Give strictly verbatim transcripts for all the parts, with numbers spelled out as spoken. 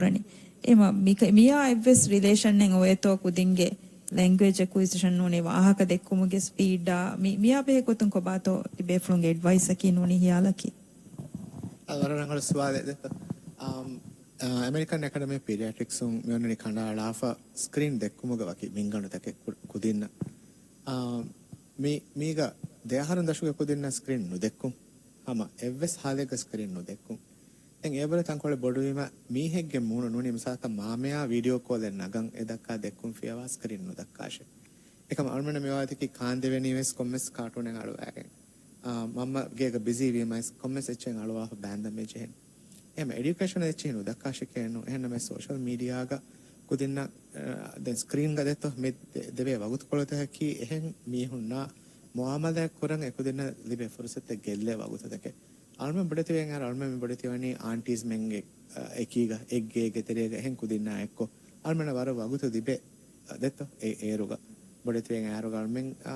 ކުރަނީ. އެމަ މިކަ-، މިޔާ އެއްވެސް ރިލޭޝަންއެއް އޮވޭތޯ ކުދިންގެ ލެންގުއޭޖް އެކުއިޒިޝަން ނޫނީ ވާހަކަ ދެއްކުމުގެ ސްޕީޑާ މި-، މިޔާ ބެހޭ ގޮތުން ކޮބާތޯ ތިބޭފުޅުންގެ އެޑްވައިސްއަކީ ނޫނީ ހިޔާލަކީ؟ އަ، ވަރަށް ރަނގަޅު ސުވާލެއް ދެއްތޯ. އާ، އަމެރިކަން އެކަޑަމީ އޮފް ޕީޑިއެޓްރިކްސުން މި އޮންނަނީ ކަނޑައަޅާފަ ސްކްރީން ދެއްކުމުގަ ވަކި މިންގަނޑުތަކެއް ކު-، ކުދިންނަށް. އާ، މި-، މީގަ ދެއަހަރުން ދަށުގެ ކުދިންނަށް ސްކްރީން ނުދެއްކުން. ހަމަ އެއްވެސް ހާލެއްގަ ސްކްރީން ނުދެއްކުން. ދެން އޭބަރަ ތަންކޮޅެއް ބޮޑުވީމަ މީހެއްގެ މޫނު ނޫނީ މިސާލަކަށް މާމަޔާ ވީޑިއޯ ކޯލެއް ނަގަން އެ ދައްކާ ދެއްކުން ފިޔަވާ ސްކްރީން ނުދައްކާށެ. އެކަމަ އަޅުމެންނަށް މިވާތަކީ ކާންދެވެނީ ވެސް ކޮންމެސް ކާޓޫނެއް އަޅުވާގެން. އާ، މަންމަ ގޭގަ ބިޒީ ވީމަ ވެސް ކޮންމެސް އެއްޗެއް އަޅުވާފަ ބާންދަން ވެއްޖެހެން. އެހެން އެޑިޔުކޭޝަނަށް އެއްޗެހި ނުދައްކާށެކޭނު. އެހެންނަމަވެސް ސޯޝަލް މީޑިއާގަ ކުދިންނަށް، އާ، ދެން ސްކްރީންގަ ދެއްތޯ މި ދެ-، ދެވޭ ވަގުތުކޮޅުތަކަކީ އެހެން މީހުންނާ މުއާމަލާތް ކުރަން އެކުދިންނަށް ލިބޭ ފުރުސަތެއް ގެއްލޭ ވަގުތުތަކެއް. އަޅުމެން ބޮޑެތިވެގެން އަޅުމެން މި ބޮޑެތިވަނީ އާންޓީސްމެންގެ، އަ، އެކީގަ އެއްގޭގެ ތެރޭގަ އެހެން ކުދިންނާ އެއްކޮށް އަޅުމެންނަށް ވަރަށް ވަގުތު ލިބޭ، އަ، ދެއްތޯ އެ އޭރުގަ. ބޮޑެތިވެގެން އައިރުގަ އަޅުމެން، އާ،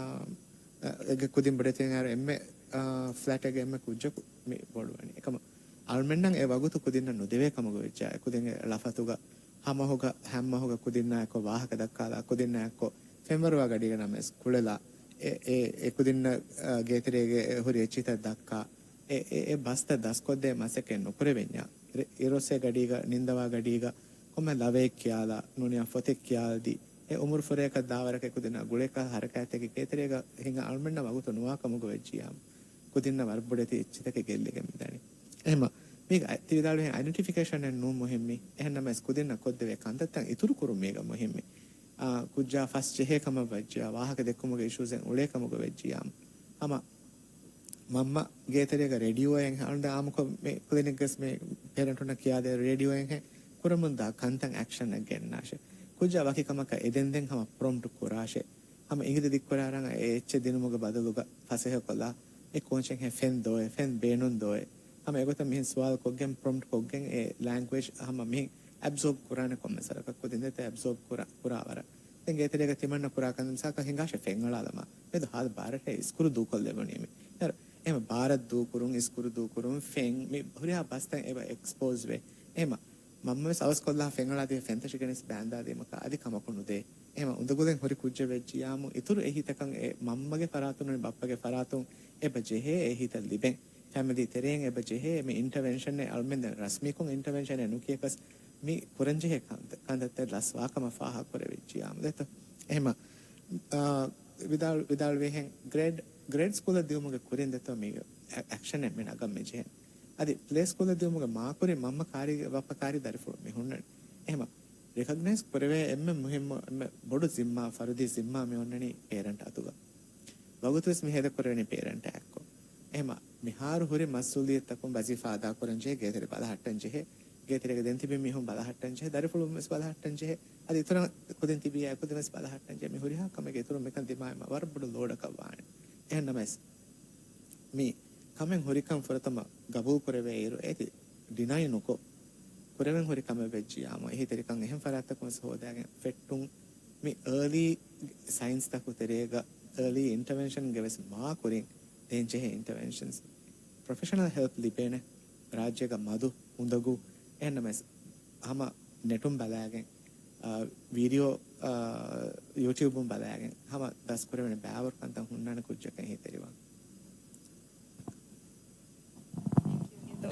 އެ، އެއްގެ ކުދިން ބޮޑެތިވެގެން އައިރު އެންމެ، އާ، ފްލެޓެއްގެ އެންމެ ކުއްޖަކު މި ބޮޑުވަނީ. އެކަމަ އަޅުމެންނަށް އެ ވަގުތު ކުދިންނަށް ނުދެވޭ ކަމުގަ ވެއްޖާ، އެ ކުދިންގެ ޅަފަތުގަ ހަމަހުގަ، ހަމަހުގަ ކުދިންނާ އެއްކޮށް ވާހަކަ ދައްކާލާ، ކުދިންނާ އެއްކޮށް ފެންވަރުވާ ގަޑީގަ ނަމަވެސް ކުޅެލާ، އެ، އެ، އެ ކުދިންނަށް، އާ، ގޭތެރޭގެ ހުރި އެއްޗިތައް ދައްކާ، އެ، އެ، އެ ބަސްތައް ދަސްކޮށްދޭ މަސައްކަތް ނުކުރެވެންޏާ، އިރު-، އިރުއޮއްސޭ ގަޑީގަ، ނިންދަވާ ގަޑީގަ ކޮންމެ ލަވައެއް ކިޔާލާ، ނޫނިޔާ ފޮތެއް ކިޔާލަދީ، އެ އުމުރު ފުރަޔަކަށް ދާވަރަކަށް ކުދިންނަށް ގުޅޭކަށް ހަރަކާތްތަކެއް ގޭތެރޭގަ ހިނގާ އަޅުމެންނަށް ވަގުތު ނުވާ ކަމުގަ ވެއްޖިޔާމު، ކުދިންނަށް ވަރަށް ބޮޑެތި އެއްޗިތަކެއް ގެއްލިގެން މިދަނީ. އެހެމަ، މީގަ ތި ވިދާޅުވިހެން އައިޑެންޓިފިކޭޝަނެއް ނޫން މުހިއްމީ. އެހެންނަމަވެސް ކުދިންނަށް ކޮށްދެވޭ ކަންތައްތައް އިތުރު ކުރުން މީގަ މުހިއްމީ. އާ، ކުއްޖާ ފަސް ޖެހޭ ކަމަށް ވައްޖިޔާ، ވާހަކަ ދެއްކުމުގެ އިޝޫސްއެއް އުޅޭ ކަމުގަ ވެއްޖިޔާމު. ހަމަ މަންމަ ގޭތެރޭގަ ރޭޑިއޯއެއް ހެ-، އަޅުގަނޑު އާއްމުކޮށް މި ކްލިނިކްގަސް މި ޕޭރެންޓުންނަށް ކިޔާދޭ ރޭޑިއޯއެއް ހެ ކުރަމުންދާ ކަންތައް އެކްޝަންއަށް ގެންނާށޭ. ކުއްޖާ ވަކި ކަމަކަށް އެދެންދެން ހަމަ ޕްރޮމްޕްޓް ކުރާށޭ. ހަމަ އިނގިލި ދިއްކުރާރަން އެ އެއްޗެއް ދިނުމުގެ ބަދަލުގަ ފަސޭހަކޮށްލާ، އެ ކޯޗެއް ހެ ފެން ދޯއޭ، ފެން ބޭނުން ދޯއޭ. ހަމަ އެގޮތަށް މިހެން ސުވާލު ކޮށްގެން ޕްރޮމްޕްޓް ކޮށްގެން އެ ލެންގުއޭޖް ހަމަ މިހެން އެބްސޯބް ކުރާނެ ކޮންމެސް ވަރަކަށް ކުދިން ދެތަ އެބްސޯބް ކުރާ، ކުރާ ވަރަށް. ދެން ގޭތެރޭގަ ތިމަންނަ ކުރާ ކަން މިސާލަކަށް ހިނގާށޭ ފެން އަޅާލަމާ. މެދު ހާދަ ބާރަށޭ އިސްކުރު ދޫކޮށްލެވުނީ މި. އެހެން އެހެމަ ބާރަށް ދޫކުރުން، އިސްކުރު ދޫކުރުން، ފެން މި ހުރިހާ ބަސްތައް އެބަ އެކްސްޕޯޒް ވޭ. އެހެމަ މަންމަވެސް އަވަސްކޮށްލާ ފެން އަޅާދީ ފެންތަށި ގެނެސް ބާންދާދީމަކާ އަދި ކަމަކު ނުދޭ. އެހެމަ އުނދަގުލެން ހުރި ކުއްޖެއް ވެއްޖިޔާމު އިތުރު އެހީތަކަށް އެ މަންމަގެ ފަރާތުން ނޫނީ ބައްޕަގެ ފަރާތުން އެބަ ޖެހޭ އެހީތައް ލިބެން. ފެމިލީ ތެރެއިން އެބަ ޖެހޭ މި އިންޓަވެންޝަނެއް އަޅުމެން ދެން ރަސްމީކޮށް އިންޓަވެންޝަނެއް ނުކިޔަކަސް މި ކުރަންޖެހޭ ކަންތައް، ކަންތައްތައް ލަސްވާ ކަމަށް ފާހަގަކުރެވިއްޖިޔާމު ދެތޯ. އެހެމަ، އާ، ވިދާޅު-، ވިދާޅުވިހެން ގްރޭޑް، ގްރޭޑް ސްކޫލަށް ދިއުމުގެ ކުރިން ދެތޯ މީގެ އެ-، އެކްޝަނެއް މި ނަގަން މި ޖެހެން. އަދި ޕްލޭ ސްކޫލަށް ދިއުމުގެ މާކުރިން މަންމަ ކާރީގެ ބައްޕަ ކާރީ ދަރިފުޅު މި ހުންނަނީ. އެހެމަ، ރިކޮގްނައިޒް ކުރެވޭ އެންމެ މުހިއްމު، އެންމެ ބޮޑު ޒިންމާ، ފަރުދީ ޒިންމާ މި އޮންނަނީ ޕޭރެންޓް އަތުގަ. ވަގުތުވެސް މި ހޭދަކުރެވެނީ ޕޭރެންޓާ އެއްކޮށް. އެހެމަ، މިހާރު ހުރި މަސްއޫލިއްޔަތުތަކުން ވަޒީފާ އަދާކުރަންޖެހޭ، ގޭތެރެ ބަލަހައްޓަންޖެހޭ، ގޭތެރޭގަ ދެން ތިބި މީހުން ބަލަހައްޓަންޖެހޭ، ދަރިފުޅުން ވެސް ބަލަހައްޓަންޖެހޭ، އަދި އިތުރަށް ކުދިން ތިބިއްޔާ އެކުދިން ވެސް ބަލަހައްޓަންޖެހޭ. މި ހުރިހާ ކަމެއްގެ އިތުރުން މިކަން ދިމާވީމަ ވަރަށް ބޮޑު ލޯޑަކަށް ވާނެ. އެހެންނަމަވެސް، މި ކަމެއް ހުރިކަން ފުރަތަމަ ގަބޫލުކުރެވޭއިރު، އޭތި ޑިނައި ނުކޮށް، ކުރެވެން ހުރި ކަމެއް ވެއްޖިޔާމު، އެހީތެރިކަން އެހެން ފަރާތްތަކުން ވެސް ހޯދާގެން ފެއްޓުން، މި އާލީ ސައިންސްތަކު ތެރޭގަ، އާލީ އިންޓަވެންޝަންގެ ވެސް މާކުރިން ދޭންޖެހޭ އިންޓަވެންޝަންސް، ޕްރޮފެޝަނަލް ހެލްޕް ލިބޭނެ. ރާއްޖޭގަ މަދު، އުނދަގޫ، އެހެންނަމަވެސް ހަމަ ނެޓުން ބަލާގެން، އާ، ވީޑިއޯ، އާ، ޔޫޓިއުބުން ބަލާގެން ހަމަ ދަސްކުރެވޭނެ ބައިވަރު ކަންތައް ހުންނާނެ ކުއްޖަކަށް އެހީތެރިވާން.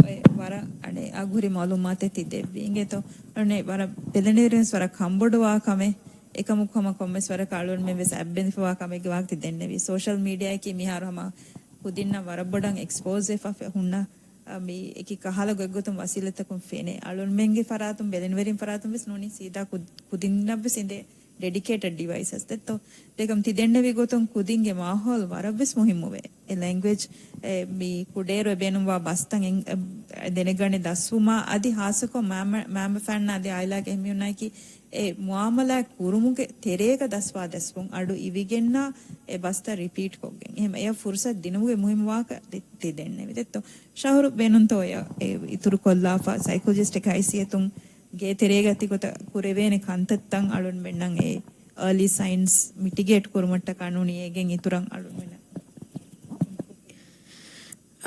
އެ ވަރަށް އަޑެއް އަގުހުރި މައުލޫމާތެއް ތި ދެއްވީ. އިނގޭތޯ، އަޅުނެ ވަރަށް ބެލެނިވެރިން ވެސް ވަރަށް ކަންބޮޑުވާ ކަމެއް، އެކަމަކު ހަމަ ކޮންމެސް ވަރަކަށް އަޅުންމެން ވެސް އަތްބެނިފަވާ ކަމެއްގެ ވާހަކަ ތި ދެންނެވީ. ސޯޝަލް މީޑިއާއަކީ މިހާރު ހަމަ ކުދިންނަށް ވަރަށް ބޮޑަށް އެކްސްޕޯޒް ވެފަ ފެ-، ހުންނަ، އަ، މި އެކި ކަހަލަ ގޮތްގޮތުން ވަސީލަތްތަކުން ފެނޭ. އަޅުންމެންގެ ފަރާތުން، ބެލެނިވެރިން ފަރާތުން ވެސް ނޫނީ ސީދާ ކު-، ކުދިންނަށް ވެސް އިނދޭ ޑެޑިކޭޓެޑް ޑިވައިސަސް ދެއްތޯ. ދެކަމް ތި ދެންނެވި ގޮތުން ކުދިންގެ މާހައުލް ވަރަށްވެސް މުހިއްމުވޭ. އެ ލެންގުއޭޖް، އެ މި ކުޑައިރު އެ ބޭނުންވާ ބަސްތައް އެން-، އެ ދެނެގަނެ ދަސްވުމާ އަދި ހާއްސަކޮށް މާމަ-، މާމަފާންނާ އަދި އާއިލާގެ އެހެން މީހުންނާއެކީ އެ މުއާމަލާތް ކުރުމުގެ ތެރޭގަ ދަސްވާ ދަސްވުން އަޑު އިވިގެންނާ އެ ބަސްތައް ރިޕީޓް ކޮށްގެން. އެހެން އެޔަށް ފުރުސަތު ދިނުމުގެ މުހިއްމު ވާހަކަ ތި-، ތި ދެންނެވި ދެއްތޯ. ޝަހުރު ބޭނުންތޯ އެ އިތުރުކޮށްލާފަ ސައިކޮލޮޖިސްޓެއް ހައިސިއްޔަތުން ގޭތެރޭގަ ތިގޮތަށް ކުރެވޭނެ ކަންތައްތައް އަޅުންމެންނަށް އެ އާލީ ސައިންސް މިޓިގޭޓް ކުރުމަށްޓަކާ ނޫނީ އޭގެން އިތުރަށް އަޅުންމެންނަށް.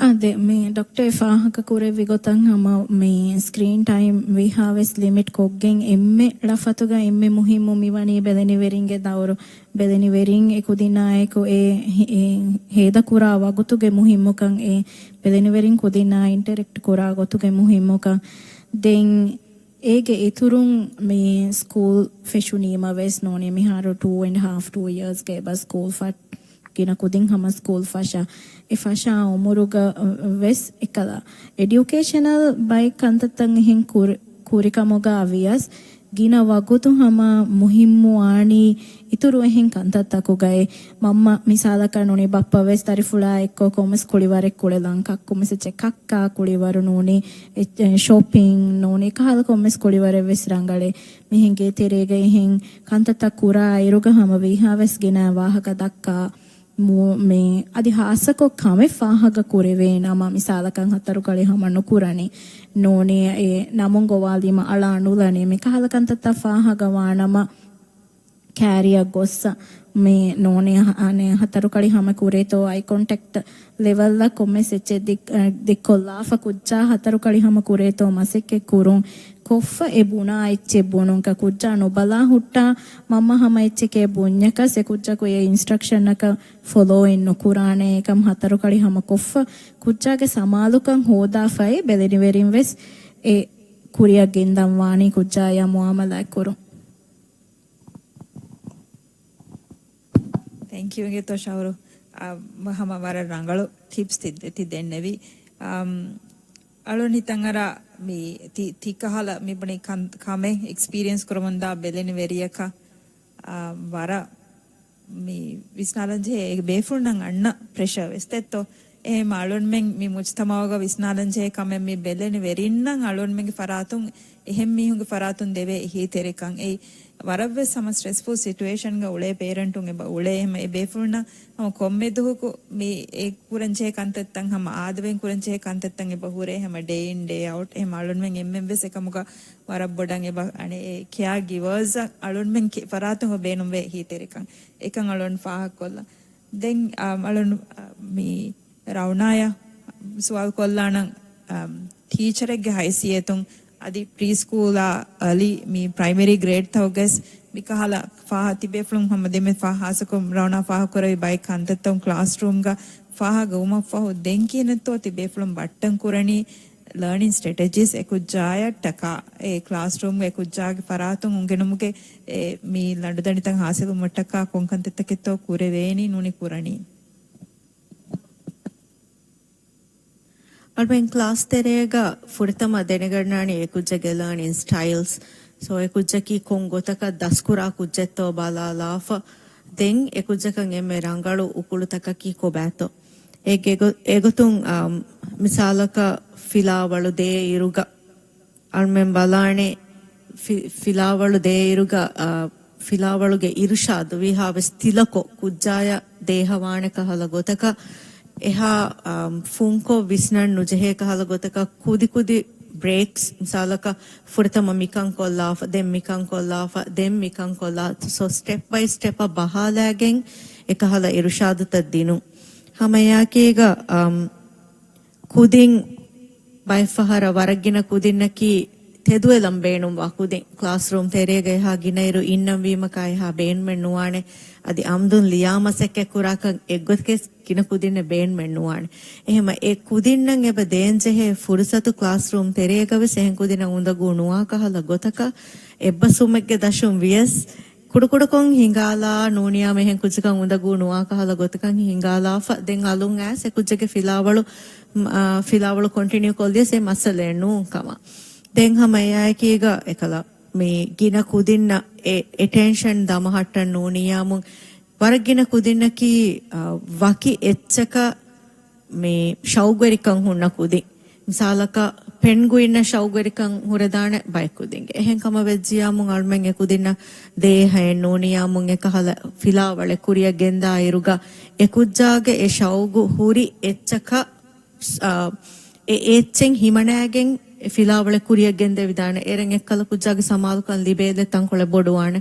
އާދެ، މި ޑޮކްޓަރ ފާހަގަ ކުރެއްވި ގޮތަށް ހަމަ މި ސްކްރީން ޓައިމް ވީހާވެސް ލިމިޓް ކޮށްގެން އެންމެ ޅަފަތުގަ އެންމެ މުހިއްމު މިވަނީ ބެލެނިވެރިންގެ ދައުރު. ބެލެނިވެރިން އެ ކުދިންނާއެކު އެ ހޭ-، އެ ހޭދަކުރާ ވަގުތުގެ މުހިއްމުކަން، އެ ބެލެނިވެރިން ކުދިންނާ އިންޓަރެކްޓް ކުރާ ގޮތުގެ މުހިއްމުކަން. ދެން އޭގެ އިތުރުން މި ސްކޫލް ފެށުނީމަ ވެސް ނޫނީ މިހާރު ޓޫ އެންޑް ހާފް، ޓޫ އިޔާސްގެ އެބަ ސްކޫލް ފަ-، ގިނަ ކުދިން ހަމަ ސްކޫލް ފަށާ، އެ ފަށާ އުމުރުގަ ވެސް އެކަލަ އެޑިއުކޭޝަނަލް ބައެއް ކަންތައްތައް އެހެން ކުރި-، ކުރިކަމުގަ ވިޔަސް، ގިނަ ވަގުތު ހަމަ މުހިއްމުވާނީ އިތުރު އެހެން ކަންތައްތަކުގައި. މަންމަ މިސާލަކަށް ނޫނީ ބައްޕަ ވެސް ދަރިފުޅާ އެއްކޮށް ކޮންމެސް ކުޅިވަރެއް ކުޅެލަން، ކައްކު މިސެއްޗެއް ކައްކާ ކުޅިވަރު ނޫނީ، އެ-، ޝޮޕިން ނޫނީ، ކަހަލަ ކޮންމެސް ކުޅިވަރެއް ވެސް ރަނގަޅޭ. މިހެން ގޭތެރޭގަ އެހެން ކަންތައްތައް ކުރާ އިރުގަ ހަމަ ވީހާވެސް ގިނަ ވާހަކަ ދައްކާ. މު-، މި އަދި ހާއްސަކޮށް ކަމެއް ފާހަގަ ކުރެވޭ ނަމަ، މިސާލަކަށް ހަތަރު ކަޅި ހަމަ ނުކުރަނީ، ނޫނީ އެ ނަމުން ގޮވާލީމަ އަޅާ ނުލަނީ، މި ކަހަލަ ކަންތައްތައް ފާހަގަ ވާނަމަ، ކާރިއަށް ގޮއްސަ، މި ނޫނީ ހަ-، އަނެއް ހަތަރު ކަޅި ހަމަ ކުރޭތޯ އައި ކޮންޓެކްޓް ލެވެލްއަށް ކޮންމެސް އެއްޗެއް ދިއް-، އަ، ދިއްކޮށްލާފަ ކުއްޖާ ހަތަރު ކަޅި ހަމަ ކުރޭތޯ މަސައްކަތް ކުރުން. ކޮށްފަ އެ ބުނާ އެއްޗެއް ބުނުންކަ ކުއްޖާ ނުބަލާ ހުއްޓާ މަންމަ ހަމަ އެއްޗެކޭ ބުންޏަކަސް އެ ކުއްޖަކު އެ އިންސްޓްރަކްޝަންއަކަށް ފޮލޯއިން ނުކުރާނެ. އެކަމް ހަތަރު ކަޅި ހަމަ ކޮށްފަ ކުއްޖާގެ ސަމާލުކަން ހޯދާފައި ބެލެނިވެރިން ވެސް އެ ކުރިއަށް ގެންދަން ވާނީ ކުއްޖާޔާ މުއާމަލާތް ކުރުން. ތެންކް ޔޫ އިނގޭތޯ ޝަހުރު. އާ، ހަމަ ވަރަށް ރަނގަޅު ޓިޕްސް ތި، ތި ދެންނެވި. އާ، އަޅުން ހިތަށް އަރާ މި ތި، ތި ކަހަލަ މި ބުނި ކަން، ކަމެއް އެކްސްޕީރިއެންސް ކުރަމުންދާ ބެލެނިވެރިޔަކަށް، އާ، ވަރަށް މި ވިސްނާލަންޖެހޭ ބޭފުޅުންނަށް އަންނަ ޕްރެޝަރ ވެސް ދެއްތޯ. އެހެމަ އަޅުންމެން މި މުޖްތަމަޢުގަ ވިސްނާލަންޖެހޭ ކަމެއް މި ބެލެނިވެރިންނަށް އަޅުންމެންގެ ފަރާތުން އެހެން މީހުންގެ ފަރާތުން ދެވޭ އެހީތެރިކަން. އެއީ ވަރަށްވެސް ހަމަ ސްޓްރެސްފުލް ސިޓުއޭޝަންގަ އުޅޭ ޕޭރެންޓުން އެބަ އުޅޭ. އެހެމަ އެ ބޭފުޅުންނަށް ހަމަ ކޮންމެ ދުވަހަކު މި އެ ކުރަންޖެހޭ ކަންތައްތައް ހަމަ އާދަވެން ކުރަންޖެހޭ ކަންތައްތައް އެބަ ހުރޭ ހަމަ ޑޭ އިން ޑޭ އައުޓް. އެހެމަ އަޅުންމެން އެންމެން ވެސް އެކަމުގަ ވަރަށް ބޮޑަށް އެބަ އަނެއް އެ ކެއާ ގިވަރސް އަޅުންމެން ކެ-، ފަރާތުން ބޭނުންވޭ އެހީތެރިކަން. އެކަން އަޅުން ފާހަގަކޮށްލަން. ދެން، އާ، އަޅުން، އާ، މި ރައުނާޔަށް ސުވާލު ކޮށްލާނަން، އާ، ޓީޗަރެއްގެ ހައިސިއްޔަތުން އަދި ޕްރީ ސްކޫލާ އަލި މި ޕްރައިމަރީ ގްރޭޑްތަކުގަސް މިކަހަލަ ފާހަ ތިބޭފުޅުން ހަމަ ދެމެ ފާ-، ހާއްސަކޮށް ރައުނާ ފާހަގަކުރެއްވި ބައެއް ކަންތައްތައް ކްލާސްރޫމްގަ ފާހަގަވުމަށްފަހު ދެން ކިހިނެއްތޯ ތިބޭފުޅުން ބައްޓަން ކުރަނީ ލާނިން ސްޓްރެޓެޖީސް އެކުއްޖާޔަށްޓަކާ އެ ކްލާސްރޫމްގަ އެކުއްޖާގެ ފަރާތުން އުނގެނުމުގެ އެ މި ލަނޑުދަނޑިތައް ހާސިލުވުމަށްޓަކާ ކޮން ކަންތައްތަކެއްތޯ ކުރެވޭނީ ނޫނީ ކުރަނީ. އަޅުމެން ކްލާސް ތެރޭގަ ފުރަތަމަ ދެނެގަންނާނީ އެކުއްޖެއްގެ ލާނިން ސްޓައިލްސް. ސޯ އެކުއްޖަކީ ކޮން ގޮތަކަށް ދަސްކުރާ ކުއްޖެއްތޯ ބަލާލާފަ، ދެން އެކުއްޖަކަށް އެންމެ ރަނގަޅު އުކުޅުތަކަކީ ކޮބާތޯ؟ އޭގެ ގޮ-، އެގޮތުން، އާ، މިސާލަކަށް ފިލާވަޅު ދޭ އިރުގަ އަޅުމެން ބަލާނެ ފި-، ފިލާވަޅު ދޭއިރުގަ، އާ، ފިލާވަޅުގެ އިރުޝާދު ވީހާވެސް ތިލަކޮށް ކުއްޖާޔަށް ދޭހަވާނެ ކަހަލަ ގޮތަކަށް އެހާ، އާ، ފުންކޮށް ވިސްނަން ނުޖެހޭ ކަހަލަ ގޮތަކަށް ކުދި ކުދި ބްރޭކްސް، މިސާލަކަށް ފުރަތަމަ މިކަން ކޮށްލާފަ، ދެން މިކަން ކޮށްލާފަ، ދެން މިކަން ކޮށްލާ، ސޯ ސްޓެޕް ބައި ސްޓެޕަށް ބަހާލާގެން އެކަހަލަ އިރުޝާދުތައް ދިނުން. ހަމައެއާއެކީގަ، އާ، ކުދިން ބައެއްފަހަރަށް ވަރަށްގިނަ ކުދިންނަކީ ތެދުއެލަން ބޭނުންވާ ކުދިން. ކްލާސްރޫމް ތެރޭގަ އެހާ ގިނައިރު އިންނަންވީމަކާ އެހާ ބޭނުމެއް ނުވާނެ. އަދި އަމްދުން ލިޔާ މަސައްކަތް ކުރާކަށް އެއްގޮތަކަށް ގިނަ ކުދިންނެއް ބޭނުމެއް ނުވާނެ. އެހެމަ އެ ކުދިންނަށް އެބަ ދޭންޖެހޭ ފުރުސަތު ކްލާސްރޫމް ތެރޭގަވެސް އެހެން ކުދިންނަށް އުނދަގޫ ނުވާ ކަހަލަ ގޮތަކަށް އެއްބަސްވުމެއްގެ ދަށުން ވިޔަސް ކުޑަކުޑަކޮށް ހިނގާލާ ނޫނިޔާ މިހެން ކުއްޖަކަށް އުނދަގޫ ނުވާ ކަހަލަ ގޮތަކަށް ހިނގާލާފަ، ދެން އަލުން އައިސް އެ ކުއްޖެއްގެ ފިލާވަޅު، މް، އާ، ފިލާވަޅު ކޮންޓިނިއު ކޮށްލިޔަސް އެ މައްސަލައެއް ނޫން ކަމަށް. ދެން ހަމަ އެއާއެކީގަ އެކަލަ މި ގިނަ ކުދިންނަށް އެ އެޓެންޝަން ދަމަހައްޓަން ނޫނިޔާމުން ވަރަށް ގިނަ ކުދިންނަކީ، އާ، ވަކި އެއްޗަކަށް މި ޝައުގުވެރިކަން ހުންނަ ކުދިން. މިސާލަކަށް ޕެންގުއިންނަށް ޝައުގުވެރިކަން ހުރެދާނެ ބައެއް ކުދިންގެ. އެހެން ކަމަށް ވެއްޖިޔާމުން އަޅުމެން އެ ކުދިންނަށް ދޭހައެއް ނޫނިޔާމުން އެކަހަލަ ފިލާވަޅެއް ކުރިއަށް ގެންދާ އިރުގަ އެ ކުއްޖާގެ އެ ޝައުގު ހުރި އެއްޗަކަށް، އާ، އެ އެއްޗެއް ހިމަނައިގެން އެ ފިލާވަޅެއް ކުރިއަށް ގެންދެވިދާނެ. އޭރެން އެއްކަލަ ކުއްޖާގެ ސަމާލުކަން ލިބޭލެއް ތަންކޮޅެއް ބޮޑުވާނެ.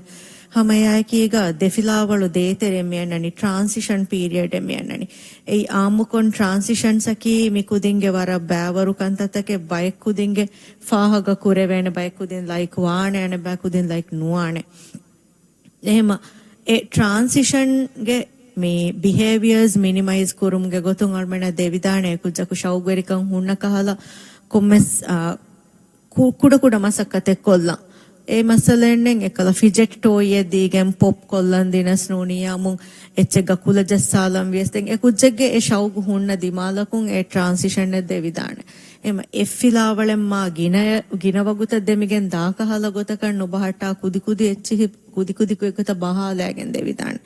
ހަމައެއާއެކީގަ ދެފިލާވަޅު ދޭތެރޭ މިއަންނަނީ، ޓްރާންސިޝަން ޕީރިއަޑެއް މިއަންނަނީ. އެއީ އާއްމުކޮށް ޓްރާންސިޝަންސްއަކީ މި ކުދިންގެ ވަރަށް ބައިވަރު ކަންތައްތަކެއް، ބައެއް ކުދިންގެ ފާހަގަ ކުރެވޭނެ، ބައެއް ކުދިން ލައިކް ވާނެ، އަނެއް ބައެއް ކުދިން ލައިކް ނުވާނެ. އެހެމަ އެ ޓްރާންސިޝަންގެ މި ބިހޭވިއަރސް މިނިމައިޒް ކުރުމުގެ ގޮތުން އަޅުމެންނަށް ދެވިދާނެ އެކުއްޖަކު ޝައުގުވެރިކަން ހުންނަ ކަހަލަ ކޮންމެސް، އާ، ކު-، ކުޑަކުޑަ މަސައްކަތެއް ކޮށްލަން. އެ މައްސަލައެއްނެތް އެކަލަ ފިޖެޓް ޓޯއެއް ދީގެން ޕޮޕް ކޮށްލަން ދިނަސް ނޫނިއްޔާމުން އެއްޗެއްގަ ކުލަ ޖައްސާލަން ވިޔަސް ދެން އެ ކުއްޖެއްގެ އެ ޝައުގު ހުންނަ ދިމާލަކުން އެ ޓްރާންސިޝަންއެއް ދެވިދާނެ. އެމަ އެއްފިލާވަޅެއް މާ ގިނަ، ގިނަ ވަގުތަށް ދެމިގެން ދާކަހަލަ ގޮތަކަށް ނުބަހައްޓާ ކުދިކުދި އެއްޗިހި، ކުދިކުދި ގޮތްގޮތަށް ބަހާލައިގެން ދެވިދާނެ.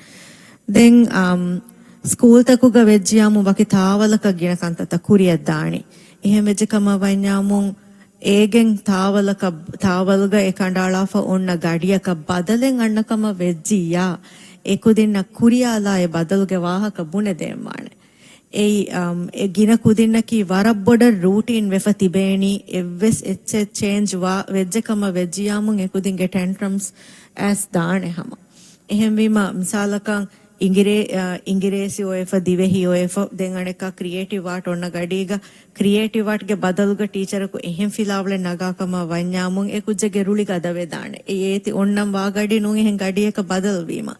ދެން، އަމް، ސްކޫލްތަކުގަ ވެއްޖިޔާމު ވަކި ތާވަލަކަށް ގިނަ ކަންތައްތައް ކުރިއަށް ދާނީ. އެހެން ވެއްޖެ ކަމަށް ވަންޏާމުން އޭގެން ތާވަލަކަށް، ތާވަލުގަ އެ ކަނޑައަޅާފަ އޮންނަ ގަޑިއަކަށް ބަދަލެއް އަންނަ ކަމަށް ވެއްޖިއްޔާ، އެ ކުދިންނަށް ކުރިއަށްލާ އެ ބަދަލުގެ ވާހަކަ ބުނެދޭންވާނެ. އެއީ، އަމް، އެ ގިނަ ކުދިންނަކީ ވަރަށް ބޮޑަށް ރޫޓީން ވެފަ ތިބޭނީ، އެއްވެސް އެއްޗެއް ޗޭންޖް ވާ ވެއްޖެ ކަމަށް ވެއްޖިޔާމުން އެ ކުދިންގެ ޓެންޓްރަމްސް އައިސް ދާނެ ހަމަ. އެހެންވީމަ، މިސާލަކަށް އިނގިރޭ-، އަ، އިނގިރޭސި އޮވެފަ، ދިވެހި އޮވެފަ، ދެން އަނެއްކާ ކްރިއޭޓިވް އާޓް އޮންނަ ގަޑީގަ، ކްރިއޭޓިވް އާޓްގެ ބަދަލުގަ ޓީޗަރަކު އެހެން ފިލާވަޅެއް ނަގާ ކަމަށް ވަންޏާމުން އެ ކުއްޖެއްގެ ރުޅި ގަދަވެދާނެ. އެ އޭތި އޮންނަން ވާ ގަޑި ނޫން އެހެން ގަޑިއަކަށް ބަދަލުވީމަ.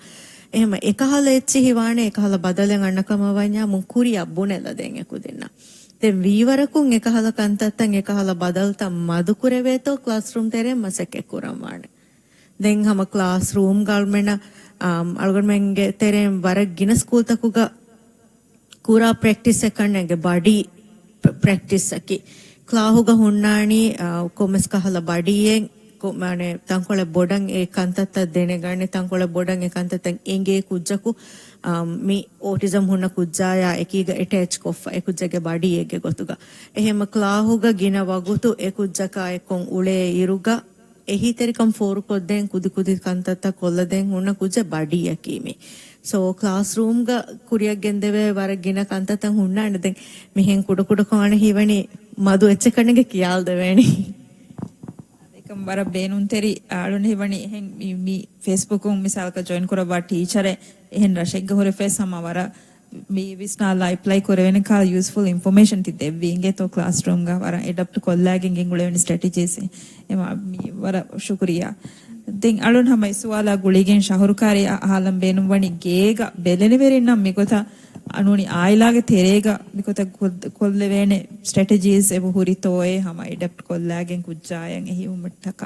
އެހެމަ އެކަހަލަ އެއްޗިހި ވާނެ، އެކަހަލަ ބަދަލެއް އަންނަ ކަމަށް ވަންޏާމުން ކުރިއަށް ބުނެލަދޭން އެ ކުދިންނަށް. ދެން ވީވަރަކުން އެކަހަލަ ކަންތައްތައް އެކަހަލަ ބަދަލުތައް މަދުކުރެވޭތޯ ކްލާސްރޫމް ތެރެއިން މަސައްކަތް ކުރަން ވާނެ. ދެން ހަމަ ކްލާސްރޫމްގަ އަޅުމެން، އަ، އަޅުގަނޑުމެންގެ ތެރެއިން ވަރަށް ގިނަ ސްކޫލްތަކުގަ ކުރާ ޕްރެކްޓިސްއެއް ކަންނޭނގެ ބަޑީ ޕް-، ޕްރެކްޓިސްއަކީ. ކްލާހުގަ ހުންނާނީ، އަ، ކޮންމެސް ކަހަލަ ބަޑީއެއް، ކޮ-، މާނެ، ތަންކޮޅެއް ބޮޑަށް އެ ކަންތައްތައް ދެނެގަނެ، ތަންކޮޅެއް ބޮޑަށް އެ ކަންތައްތައް އެނގޭ ކުއްޖަކު، އަ، މި އޯޓިޒަމް ހުންނަ ކުއްޖާޔާ އެކީގަ އެޓޭޗް ކޮށްފަ އެ ކުއްޖެއްގެ ބަޑީއެއްގެ ގޮތުގަ. އެހެންމަ ކްލާހުގަ ގިނަ ވަގުތު އެ ކުއްޖަކާ އެއްކޮށް އުޅޭ އިރުގަ، އެހީތެރިކަން ފޯރުކޮށްދޭން ކުދިކުދި ކަންތައްތައް ކޮށްލަދޭން ހުންނަ ކުއްޖެއް ބަޑީއަކީ މި. ސޯ، ކްލާސްރޫމްގަ ކުރިއަށް ގެންދެވޭ ވަރަށް ގިނަ ކަންތައްތައް ހުންނާނެ. ދެން މިހެން ކުޑަކުޑަކޮށް އަނެއް ހީވަނީ މަދު އެއްޗެއް ކަންނޭނގެ ކިޔާލަދެވޭނީ. އެކަން ވަރަށް ބޭނުންތެރި އަޅުން ހީވަނީ އެހެން މި، މި ފޭސްބުކުން މިސާލަކަށް ޖޮއިން ކުރައްވާ ޓީޗަރެއް އެހެން ރަށެއްގަ ހުރެފައިސް ހަމަ ވަރަށް މި ވިސްނާލާ އެޕްލައި ކުރެވޭނެ ކާ ޔޫސްފުލް އިންފޮމޭޝަން ތި ދެއްވީ އިނގޭތޯ ކްލާސްރޫމްގަ ވަރަށް އެޑަޕްޓް ކޮށްލާގެން ގެންގުޅެވެނި ސްޓްރެޓެޖީސް. އެމަ މި ވަރަށް ޝުކުރިއްޔާ. ދެން އަޅުން ހަމަ އެ ސުވާލާ ގުޅިގެން ޝަހުރު ކާރި އަ-، އަހާލަން ބޭނުންވަނީ ގޭގަ ބެލެނިވެރިންނަށް މިގޮތަށް އަނޫނި އާއިލާގެ ތެރޭގަ މިގޮތަށް ކޮށް-، ކޮށްލެވޭނެ ސްޓްރެޓެޖީސް އެބަ ހުރިތޯއޭ ހަމަ އެޑަޕްޓް ކޮށްލާގެން ކުއްޖާޔަށް އެހީވުމަށްޓަކާ.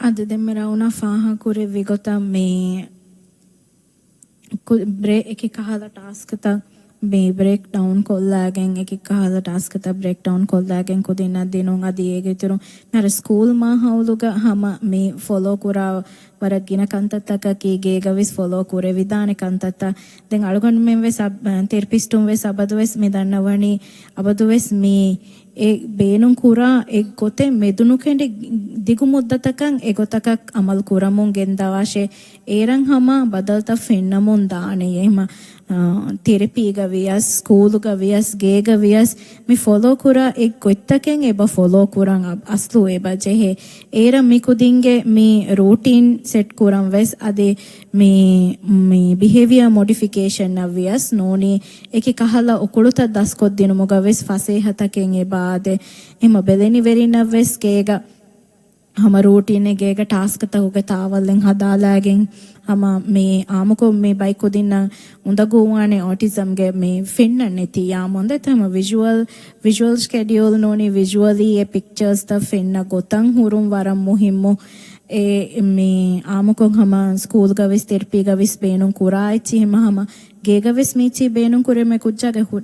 އަދި ދެންމެ ރައުނާ ފާހަގަކުރެއްވި ގޮތަށް މި ކު-، ބްރޭ-، އެކި ކަހަލަ ޓާސްކްތައް މި ބްރޭކް ޑައުން ކޮށްލާގެން، އެކި ކަހަލަ ޓާސްކްތައް ބްރޭކް ޑައުން ކޮށްލާގެން ކުދިންނަށް ދިނުން. އަދި އޭގެ އިތުރުން މިހާރު ސްކޫލް މާހައުލުގަ ހަމަ މި ފޮލޯ ކުރާ ވަރަށް ގިނަ ކަންތައްތަކަކީ ގޭގަވެސް ފޮލޯ ކުރެވިދާނެ ކަންތައްތައް. ދެން އަޅުގަނޑުމެން ވެސް އަ-، ތެރަޕިސްޓުން ވެސް އަބަދުވެސް މި ދަންނަވަނީ، އަބަދުވެސް މި އެ ބޭނުން ކުރާ އެއް ގޮތެއް މެދުނުކެނޑި ދިގު މުއްދަތަކަށް އެ ގޮތަކަށް އަމަލު ކުރަމުން ގެންދަވާށޭ. އޭރަށް ހަމަ ބަދަލުތައް ފެންނަމުން ދާނެ. އެހެމަ، އާ، ތެރަޕީގަ ވިޔަސް، ސްކޫލުގަ ވިޔަސް، ގޭގަ ވިޔަސް މި ފޮލޯ ކުރާ އެއް ގޮތްތަކެއް އެބަ ފޮލޯ ކުރަން އަ-، އަސްލު އެބަ ޖެހޭ. އޭރަށް މި ކުދިންގެ މި ރޫޓީން ސެޓް ކުރަން ވެސް އަދި މި، މި ބިހޭވިއާ މޮޑިފިކޭޝަންއަށް ވިޔަސް ނޫނީ އެކި ކަހަލަ އުކުޅުތައް ދަސްކޮށްދިނުމުގަ ވެސް ފަސޭހަތަކެއް އެބަ އާދޭ. އެހެމަ ބެލެނިވެރިންނަށް ވެސް ގޭގަ ހަމަ ރޫޓީނެއް ގޭގަ ޓާސްކްތަކުގެ ތާވަލެއް ހަދާލާގެން ހަމަ މި އާމުކޮށް މި ބައިކުދިންނަށް އުނދަގޫވާނެ އޯޓިޒަމްގެ މި ފެންނަން ނެތި ޔާމުންދެ ހަމަ ވިޒުއަލް، ވިޒުއަލް ސްކެޑިއުލް ނޫނީ ވިޒުއަލީ އެ ޕިކްޗާސްތައް ފެންނަ ގޮތަށް ހުރުން ވަރަށް މުހިއްމު. އެ މި އާމުކޮށް ހަމަ ސްކޫލްގަ ވެސް ތެރަޕީގަ ވެސް ބޭނުން ކުރާ އެއްޗިހި ހަމަ ހަމަ ގޭގަ ވެސް މީޗީ ބޭނުން ކުރެމެ ކުއްޖާގެ ހު-،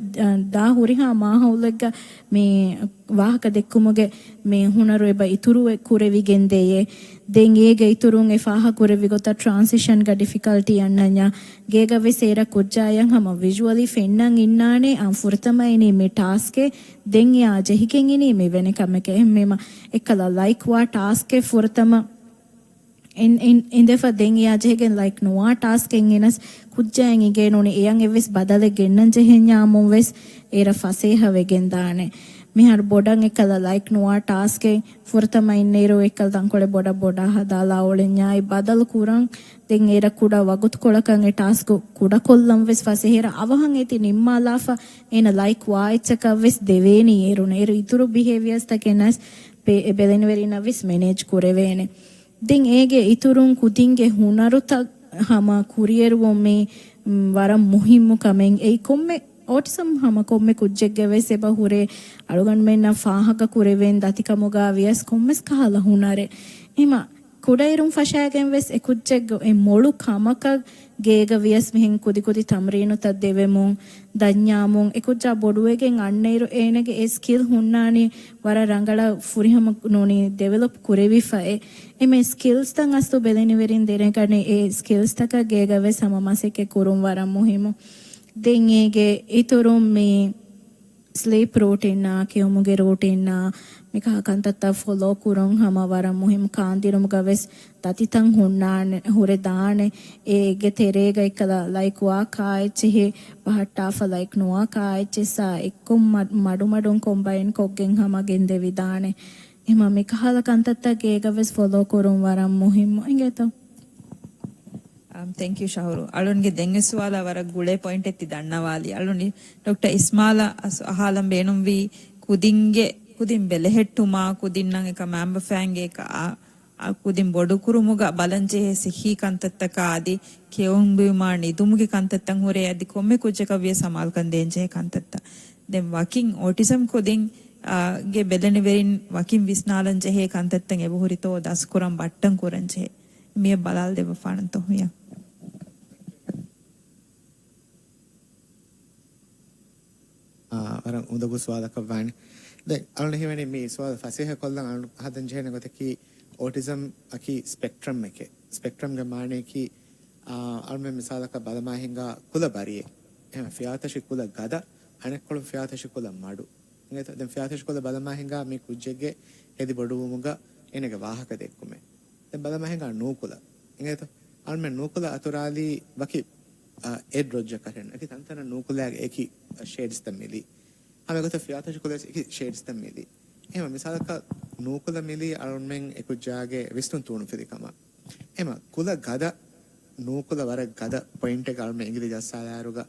ދާ ހުރިހާ މާހައުލެއްގަ މި ވާހަކަ ދެއްކުމުގެ މި ހުނަރު އެބަ އިތުރު ކުރެވިގެން ދެޔޭ. ދެން އޭގެ އިތުރުން އެ ފާހަ ކުރެއްވި ގޮތަށް ޓްރާންސިޝަންގަ ޑިފިކަލްޓީ އަންނަންޏާ ގޭގަ ވެސް އޭރަށް ކުއްޖާޔަށް ހަމަ ވިޒުއަލީ ފެންނަން އިންނާނެ އާ ފުރަތަމަ އިނީ މި ޓާސްކެއް ދެން އެއާ ޖެހިގެން އިނީ މިވެނި ކަމެކޭ. އެހެންވީމަ އެއްކަލަ ލައިކް ވާ ޓާސްކެއް ފުރަތަމަ އިން-، އިން-، އިނދެފަ ދެން އެއާ ޖެހިގެން ލައިކް ނުވާ ޓާސްކެއް އިނަސް ކުއްޖާއަށް އިނގޭ ނޫނީ އެޔަށް އެއްވެސް ބަދަލެއް ގެންނަން ޖެހެންޏާމުން ވެސް އޭރަށް ފަސޭހަ ވެގެން ދާނެ. މިހާރު ބޮޑަށް އެއްކަލަ ލައިކް ނުވާ ޓާސްކެއް ފުރަތަމަ އިންނައިރު އެއްކަލަ ތަންކޮޅެއް ބޮޑަށް ބޮޑާ ހަދާލާ އުޅެންޏާއި ބަދަލު ކުރަން. ދެން އޭރަށް ކުޑަ ވަގުތުކޮޅަކަށް އެ ޓާސްކު ކުޑަކޮށްލަން ވެސް ފަސޭހައިރަށް އަވަހަށް އޭތި ނިންމާލާފަ އޭނަ ލައިކް ވާ އެއްޗަކަށް ވެސް ދެވޭނީ އޭރުން. އޭރު އިތުރު ބިހޭވިއަސްތަކެއް ނަސް ބެ-، ބެލެނިވެރިންނަށް ވެސް މެނޭޖް ކުރެވޭނެ. ދެން އޭގެ އިތުރުން ކުދިންގެ ހުނަރުތައް ހަމަ ކުރިއެރުވުން މީ، މް، ވަރަށް މުހިއްމު ކަމެއް. އެއީ ކޮންމެ އޯޓިޒަމް ހަމަ ކޮންމެ ކުއްޖެއްގެ ވެސް އެބަ ހުރޭ. އަޅުގަނޑުމެންނަށް ފާހަގަ ކުރެވޭން ދަތިކަމުގަ ވިޔަސް ކޮންމެސް ކަހަލަ ހުނަރެއް. އެހެމަ ކުޑައިރުން ފަށާގެން ވެސް އެ ކުއްޖެއްގެ އެ މޮޅު ކަމަކަށް ގޭގަ ވިޔަސް މިހެން ކުދި ކުދި ތަމްރީނުތައް ދެވެމުން، ދަންޏާމުން، އެ ކުއްޖާ ބޮޑުވެގެން އަންނައިރު އޭނަގެ އެ ސްކިލް ހުންނާނީ ވަރަށް ރަނގަޅަށް ފުރިހަމަ ނޫނީ ޑިވެލޮޕް ކުރެވިފައޭ. އެމެ ސްކިލްސްތައް އަސްލު ބެލެނިވެރިން ދެނެގަނެ އެ ސްކިލްސްތަކަށް ގޭގަ ވެސް ހަމަ މަސައްކަތް ކުރުން ވަރަށް މުހިއްމު. ދެން އޭގެ އިތުރުން މި ސްލީޕް ރޫޓީންއާ، ކެއުމުގެ ރޫޓީންއާ، މިކަހަ ކަންތައްތައް ފޮލޯ ކުރުން ހަމަ ވަރަށް މުހިއްމު. ކާންދިނުމުގަ ވެސް ދަތިތައް ހުންނާނެ، ހުރެ ދާނެ. އޭގެ ތެރޭގަ އެއްކަލަ ލައިކް ވާ ކާ އެއްޗެހި ބަހައްޓާފަ ލައިކް ނުވާ ކާ އެއްޗެއްސާ އެއްކޮށް މަ-، މަޑުމަޑުން ކޮމްބައިން ކޮށްގެން ހަމަ ގެންދެވިދާނެ. އެހެމަ މިކަހަލަ ކަންތައްތައް ގޭގަ ވެސް ފޮލޯ ކުރުން ވަރަށް މުހިއްމު. އިނގޭތޯ؟ އަމް، ތެންކް ޔޫ ޝަހުރު. އަޅުންގެ ދެން އެ ސުވާލާ ވަރަށް ގުޅޭ ޕޮއިންޓެއް ތި ދަންނަވާލި. އަޅުން ޑޮކްޓަ އިސްމާލަށް އަސް އަހާލަން ބޭނުންވީ ކުދިންގެ، ކުދިން ބެލެހެއްޓުމާ، ކުދިންނަށް އެކަ މައިންބަފައިންގެ އެކަ އާ، އާ، ކުދިން ބޮޑުކުރުމުގަ ބަލަންޖެހޭ ސިއްހީ ކަންތައްތަކާ އަދި ކެއުން ބުއިމާ ނިދުމުގެ ކަންތައްތައް ހުރޭ އަދި ކޮންމެ ކުއްޖަކަށް ވިޔަސް ސަމާލުކަން ދޭންޖެހޭ ކަންތައްތައް. ދެން ވަކިން އޯޓިޒަމް ކުދިން، އާ، ގެ ބެލެނިވެރިން ވަކިން ވިސްނާލަން ޖެހޭ ކަންތައްތައް އެބަހުރިތޯ ދަސްކުރަން ބައްޓަން ކުރަން ޖެހޭ. މިއަށް ބަލާލަ ދެއްވަފާނަންތޯ ހުޔަ؟ އާ، ވަރަށް އުނދަގޫ ސުވާލަކަށް ވާނެ. ދެން އަޅުން ހީވަނީ މި ސުވާލު ފަސޭހަ ކޮށްލަން އަޅުން ހަދަން ޖެހޭނެ ގޮތަކީ އޯޓިޒަމް އަކީ ސްޕެކްޓްރަމް އެކެއް. ސްޕެކްޓްރަމްގެ މާނަޔަކީ، އާ، އަޅުމެން މިސާލަކަށް ބަލަމާ ހިނގާ ކުލަ ބަރިއެއް. އެހެން ފިޔާތޮށި ކުލަ ގަދަ، އަނެއްކޮޅުން ފިޔާތޮށި ކުލަ މަޑު. އިނގޭތޯ؟ ދެން ފިޔާތޮށި ކުލަ ބަލަމާ ހިނގާ މި ކުއްޖެއްގެ ހެދި ބޮޑުވުމުގަ އޭނަގެ ވާހަކަ ދެއްކުމެއް. ދެން ބަލަމާ ހިނގާ ނޫކުލަ. އިނގޭތޯ؟ އަޅުމެން ނޫކުލަ އަތުރާލީ ވަކި، އަ، އެއް ރޮއްޖަކަށް ހެން. އެކި ތަންތަނަށް ނޫކުލައިގެ އެކި ޝޭޑްސްތައް މިލީ. ހަމަ އެގޮތަށް ފިޔާތޮށި ކުލައިސް އެކި ޝޭޑްސްތައް މިލީ. އެހެން މިސާލަކަށް ނޫކުލަ މިލީ އަޅުމެން އެ ކުއްޖާގެ ވިސްނުން ތޫނުފިލި ކަމަށް. އެމަ ކުލަ ގަދަ ނޫކުލަ ވަރަށް ގަދަ ޕޮއިންޓެއް އަޅުމެން އިނގިލި ޖައްސާލާއިރުގަ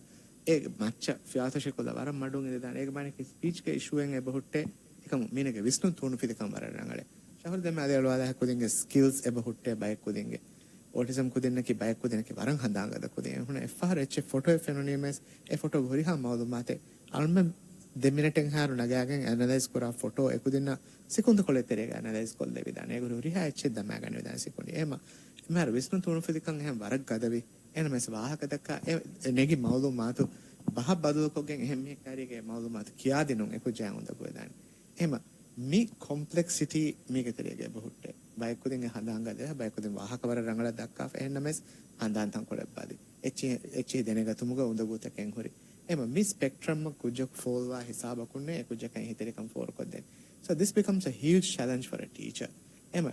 އޭގެ މައްޗަށް ފިޔާތޮށި ކުލަ ވަރަށް މަޑުން އިނދެދާނެ. އޭގެ މާނައަކީ ސްޕީޗްގެ އިޝޫއެއް އެބަހުއްޓޭ. އެކަމު މީނަގެ ވިސްނުން ތޫނުފިލިކަން ވަރަށް ރަނގަޅޭ. ޝަހުރު ދެންމެ އަލި އަޅުވާލާ ކުދިންގެ ސްކިލްސް އެބަހުއްޓޭ ބައެއް ކުދިންގެ. އޯޓިޒަމް ކުދިންނަކީ ބައެއް ކުދިންނަކީ ވަރަށް ހަނދާން ގަދަ ކުދިން. އެހުނަ އެއްފަހަރު އެއްޗެއް ފޮޓޯއެއް ފެނުނީމަސް އެ ފޮޓޯގެ ހުރިހާ މައުލޫމާތެއް އަޅުމެން ދެ މިނެޓެއްހާއިރު ނަގާގެން އެނަލައިޒް ކުރާ ފޮޓޯ އެކުދިންނަށް ސިކުންތުކޮޅެއް ތެރޭގަ އެނަލައިޒް ކޮށްލެވިދާނެ. އޭގެ ހުރިހާ އެއްޗެއް ދަމާގަނެވިދާނެ ސިކުނޑި. އެހެމަ އެމްއާރް ވިސްނުން ތޫނުފިލިކަން އެހެން ވަރަށް ގަދަވި. އޭނަ މެސް ވާހަކަ ދައްކާ އެ، އެ ނެގި މައުލޫމާތު ބަހަށް ބަދަލުކޮށްގެން އެހެން މީހެއް ކާރީގެ މައުލޫމާތު ކިޔާދިނުން އެކުއްޖާ އުނދަގޫވެދާނެ. އެހެމަ މި ކޮމްޕްލެކްސިޓީ މީގެ ތެރޭގަ އެބަހުއްޓޭ. ބައެއް ކުދިން އެ ހަނދާން ގަދަ، ބައެއް ކުދިން ވާހަކަ ވަރަށް ރަނގަޅަށް ދައްކާފަ. އެހެންނަމަވެސް ހަނދާން ތަންކޮޅެއް ބަލި. އެއްޗިހި، އެއްޗިހި ދެނެގަތުމުގަ އުނދަގޫތަކެއް ހުރި. އެހެމަ މި ސްޕެކްޓްރަމްއަށް ކުއްޖަކު ފޯލްވާ ހިސާބަކުންނޭ އެ ކުއްޖަކަށް އެހީތެރިކަން ފޯރުކޮށްދޭން. So this becomes a huge challenge for a teacher. އެހެމަ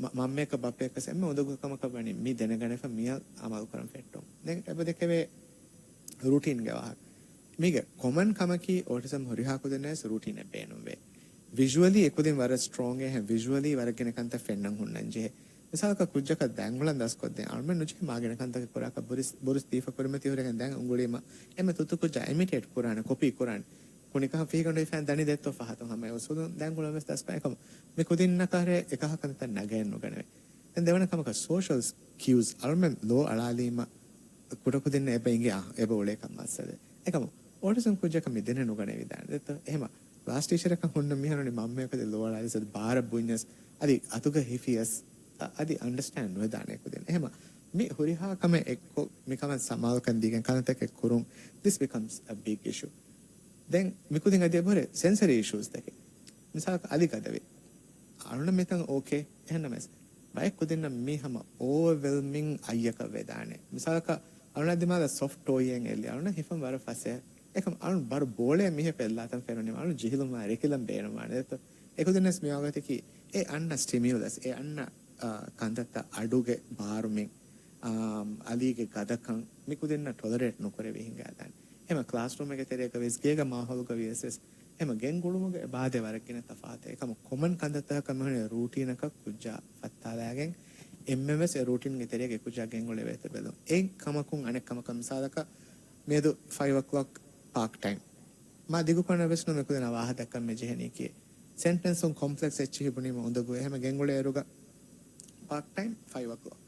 މަ-، މަންމައަކަށް ބައްޕައަކަސް އެންމެ އުނދަގޫ ކަމަކަށް ވަނީ މި ދެނެގަނެފަ މިއަށް އަމަލުކުރަން ފެއްޓުން. ދެން އެބަދެކެވޭ ރޫޓީންގެ ވާހަކަ. މީގެ ކޮމަން ކަމަކީ އޯޓިޒަމް ހުރިހާ ކުދިންނަށް ވެސް ރޫޓީނެއް ބޭނުންވޭ. ވިޝުއަލީ އެކުދިން ވަރަށް ސްޓްރޯންގޭ ހެން ވިޝުއަލީ ވަރަށް ގިނަ ކަންތައް ފެންނަން ހުންނަން ޖެހޭ. މިސާލަކަށް ކުއްޖަކަށް ދަންގުޅަން ދަސްކޮށްދޭން. އަޅުމެން ނުޖެހޭ މާގިނަ ކަންތަކެއް ކުރާކަށް ބުރިސް، ބުރިސް ދީފަ ކުރިމަތި ހުރެގެން ދަން އުނގުޅީމަ އެންމެ ތުއްތު ކުއްޖާ އިމިޓޭޓް ކުރާނެ، ކޮޕީ ކުރާނެ. ކުނިކަހަ ފިހިގަނޑު ހިފައިން ދަނީ ދެއްތޯ ފަހަތުން ހަމަ އެ އުސޫލުން ދަންގުޅަން ވެސް ދަސްކޮށް. އެކަމު މި ކުދިންނަކަށް އެކަހަ ކަންތައް ނަގައެއް ނުގަނެވޭ. ދެން ދެވަނަ ކަމަކަށް ސޯޝަލް ކިއުސް. އަޅުމެން ލޯ އަޅާލީމަ ކުޑަކުދިންނަށް އެބަ އިނގޭ އާ، އެބަ އުޅޭކަން މައްސަލަ. އެކަމު އޯޓިޒަމް ކުއްޖަކަށް މި ދެނެއް ނުގަނެވިދާނެ. ދެއްތޯ؟ އެހެމަ ކްލާސް ޓީޗަރަކަށް ހުންނަ މީހަކު މަންމައަކަށް ލޯ އަޅާލި ސަދ ބާރަށް ބުންޏަސް އަދި އަތުގަ ހިފިޔަސް އަ-، އަދި އަންޑަސްޓޭންޑް ނުވެދާނެ ކުދިން. އެހެމަ މި ހުރިހާ ކަމެއް އެއްކޮށް މިކަމަށް ސަމާލުކަން ދީގެން ކަންތަކެއް ކުރުން، this becomes a big issue. ދެން މިކުދިން އަދި އެބަހުރޭ ސެންސަރީ އިޝޫސްތަކެއް. މިސާލަކަށް އަލި ގަދަވި. އަޅުނަ މިތަން އޯކޭ. އެހެންނަމަވެސް ބައެއް ކުދިންނަށް މީ ހަމަ އޯވަރވެލްމިން އައްޔަކަށް ވެދާނެ. މިސާލަކަށް އަޅުނަ ދިމާލަށް ސޮފްޓް ޓޯއެއް އެއްލި. އަޅުނަ ހިފަން ވަރަށް ފަސޭހަ. އެކަމް އަޅުން ބަރު ބޯޅައެއް މީހަކު އެއްލާތަން ފެނުނީމަ އަޅުން ޖެހިލުމާ ރެކިލަން ބޭނުންވާނެ. ދެއްތޯ؟ އެކުދިންނަސް މިވާގޮތަކީ އެ އަންނަ ސްޓިމިއުލަސް، އެ އަންނަ، އާ، ކަންތައްތައް އަޑުގެ ބާރުމިން، އާ، އަލީގެ ގަދަކަން މިކުދިންނަށް ޓޮލަރޭޓް ނުކުރެވި ހިނގާދާނެ. އެހެމަ ކްލާސްރޫމެއްގެ ތެރޭގަ ވެސް ގޭގެ މާހައުލުގަ ވިޔަސް ވެސް އެމަ ގެންގުޅުމުގެ އެ ބާދެ ވަރަށް ގިނަ ތަފާތެއް. އެކަމަ ކޮމަން ކަންތައްތަކަށް ކަމެހުނެ ރޫޓީނަކަށް ކުއްޖާ ފައްތާލާގެން އެންމެން ވެސް އެ ރޫޓީންގެ ތެރޭގަ ކުއްޖާ ގެންގުޅެވޭތޯ ބެލުން. އެ ކަމަކުން އަނެއް ކަމަކަށް މިސާލަކަށް މިއަދު ފައިވް އޯ ކްލޮކް ޕާކް ޓައިމް. މާ ދިގުކޮށް ވެސް ނު މިކުދިންނަށް ވާހަކަ ދައްކަން މި ޖެހެނީކީ. ސެންޓެންސުން ކޮމްޕްލެކްސް އެއްޗިހި ބުނީމަ އުނދަގޫ. އެހެމަ ގެންގުޅޭ އިރުގަ ޕާކް ޓައިމް ފައިވް އޯ ކްލޮކް.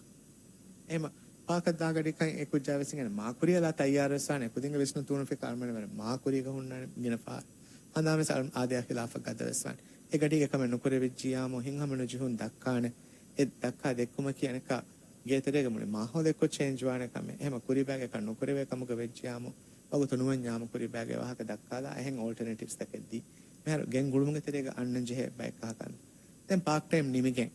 އެހެމަ ޕާކަށް ދާގަޑިކަން އެ ކުއްޖާ ވެސް އިނގޭނެ މާ ކުރިޔަށް ލާ ތައްޔާރު ވެސް ވާނެ. ކުދިންގެ ވިސްނުން ތޫނުފިކާ އަޅުމެން ވަރަށް މާ ކުރީގަ ހުންނާނެ ގިނަ ފަހަރު. ހަނދާން ވެސް އަޅު-، އާދަޔާ ޚިލާފަށް ގަދަ ވެސް ވާނެ. އެ ގަޑީގަ ކަމެއް ނުކުރެވިއްޖިޔާމު ހިތްހަމަނުޖެހުން ދައްކާނެ. އެ ދައްކާ ދެއްކުމަކީ އަނެއްކާ ގޭތެރޭގަ މުޅި މާހައުލެއް ކޮށް ޗޭންޖް ވާނެ ކަމެއް. އެހެމަ ކުރީބާގެ ކަން ނުކުރެވޭ ކަމުގަ ވެއްޖިޔާމު ވަގުތު ނުވަންޏާމު ކުރީބާގެ ވާހަކަ ދައްކާލާ އެހެން އޯލްޓަނޭޓިވްސްތަކެއް ދީ. މިހާރު ގެންގުޅުމުގެ ތެރޭގަ އަންނަން ޖެހޭ ބައެއް ކަހަލަ ކަން. ދެން ޕާކް ޓައިމް ނިމިގެން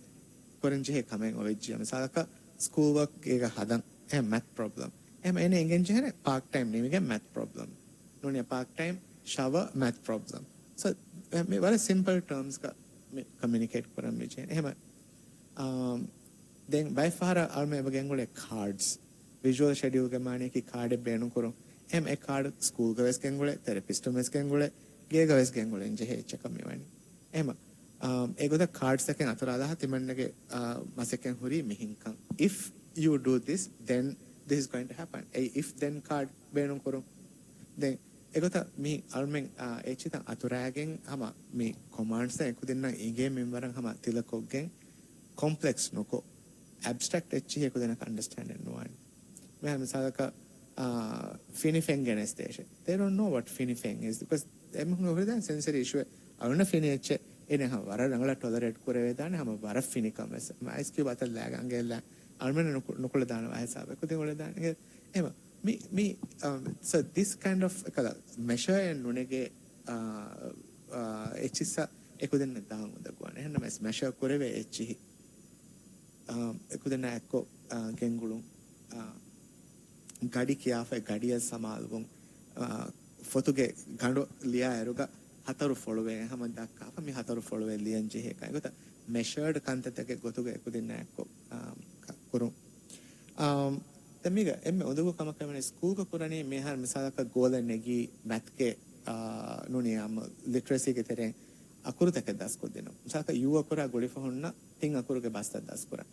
ކުރަން ޖެހޭ ކަމެއް އޮވެއްޖިޔާ. މިސާލަކަށް ސްކޫލް ވޯކް ގޭގަ ހަދަން އެ މެތް ޕްރޮބްލަމް. އެހެމަ އޭނަ އެނގެން ޖެހޭނެ ޕާކް ޓައިމް ނިމިގެން މެތް ޕްރޮބްލަމް. ނޫނީ ޕާކް ޓައިމް ޝަވަ މެތް ޕްރޮބްލަމް. ސޯ މި ވަރަށް ސިމްޕަލް ޓާމްސްގަ މި ކަމިއުނިކޭޓް ކުރަން މި ޖެހޭނެ. އެހެމަ އާ، ދެން ބައެއް ފަހަރަށް އަޅުމެން އެބަ ގެންގުޅޭ ކާޑްސް. ވިޒުއަލް ޝެޑިއުލްގެ މާނައަކީ ކާޑެއް ބޭނުންކުރުން. އެހެމަ އެ ކާޑް ސްކޫލްގަ ވެސް ގެންގުޅޭ، ތެރަޕިސްޓުން ވެސް ގެންގުޅޭ، ގޭގަ ވެސް ގެންގުޅެން ޖެހޭ އެއްޗަކަށް މިވަނީ. އެހެމަ، އާ، އެގޮތަށް ކާޑްސްއެކެއް އަތުރާލާ ތިމަންނަގެ، އާ، މަސައްކަތް ހުރީ މިހެންކަން. If you do this, then this is going to happen. އެ އިފް ދެން ކާޑް ބޭނުންކުރުން. ދެން އެގޮތަށް މި އަޅުމެން، އާ، އެއްޗިތައް އަތުރާގެން ހަމަ މި ކޮމާންޑްސް އެކުދިންނަށް އިނގޭ މިންވަރަށް ހަމަ ތިލަކޮށްގެން ކޮމްޕްލެކްސް ނުކޮށް، އެބްސްޓްރެކްޓް އެއްޗިހި އެކުދިންނަކަށް އަންޑަސްޓޭންޑެއް ނުވާނެ. މިހާރު މިސާލަކަށް، އާ، ފިނި ފެން ގެނެސްދޭށޭ. They don't know what ފިނި ފެން is because އެމީހުން ހުރިދާނެ ސެންސަރީ އިޝޫއެއް. އަޅުންނަށް ފިނި އެއްޗެއް އޭނަ ހަމަ ވަރަށް ރަނގަޅަށް ޓޮލަރޭޓް ކުރެވޭދާނެ ހަމަ ވަރަށް ފިނިކަން ވެސް. އައިސް ކިއުބް އަތަށް ލާގެން އަނގައެއްލާ އަޅުމެން ނުކު-، ނުކުޅެދާނެ ވާހިސާބެއް ކުދިން އުޅެދާނެ. އެ-، އެމަ މި، މި، އަ، so this kind of އެކަލަ މެޝަރއެއް ނުނެގޭ، އާ، އާ، އެއްޗިއްސަށް އެކުދިންނަށް ދާން އުނދަގޫވާނެ. އެހެންނަމަވެސް މެޝަރ ކުރެވޭ އެއްޗިހި، އާ، އެކުދިންނާ އެއްކޮށް، އާ، ގެންގުޅުން، އާ، ގަޑި ކިޔާފައި ގަޑިއަށް ސަމާލުވުން، އާ، ފޮތުގެ ގަނޑު ލިޔާއިރުގަ ހަތަރު ފޮޅުވޭ ހަމަ ދައްކާފަ މި ހަތަރު ފޮޅުވެ ލިޔަން ޖެހޭ ކަން. އެގޮތަށް މެޝަރޑް ކަންތައްތަކެއް ގޮތުގަ އެކުދިންނާ އެއްކޮށް، އާ، ކަ-، ކުރުން. އާ، ދެން މީގަ އެންމެ އުނދަގޫ ކަމަކަށް ވަނީ ސްކޫލްގަ ކުރަނީ މިހާރު މިސާލަކަށް ގޯލެއް ނެގީ މެތްގެ، އާ، ނޫނީ އާ، ލިޓްރަސީގެ ތެރެއިން އަކުރުތަކެއް ދަސްކޮށްދިނުން. މިސާލަކަށް ޔޫ އަކުރާ ގުޅިފަ ހުންނަ ތިން އަކުރުގެ ބަސްތައް ދަސްކުރަން.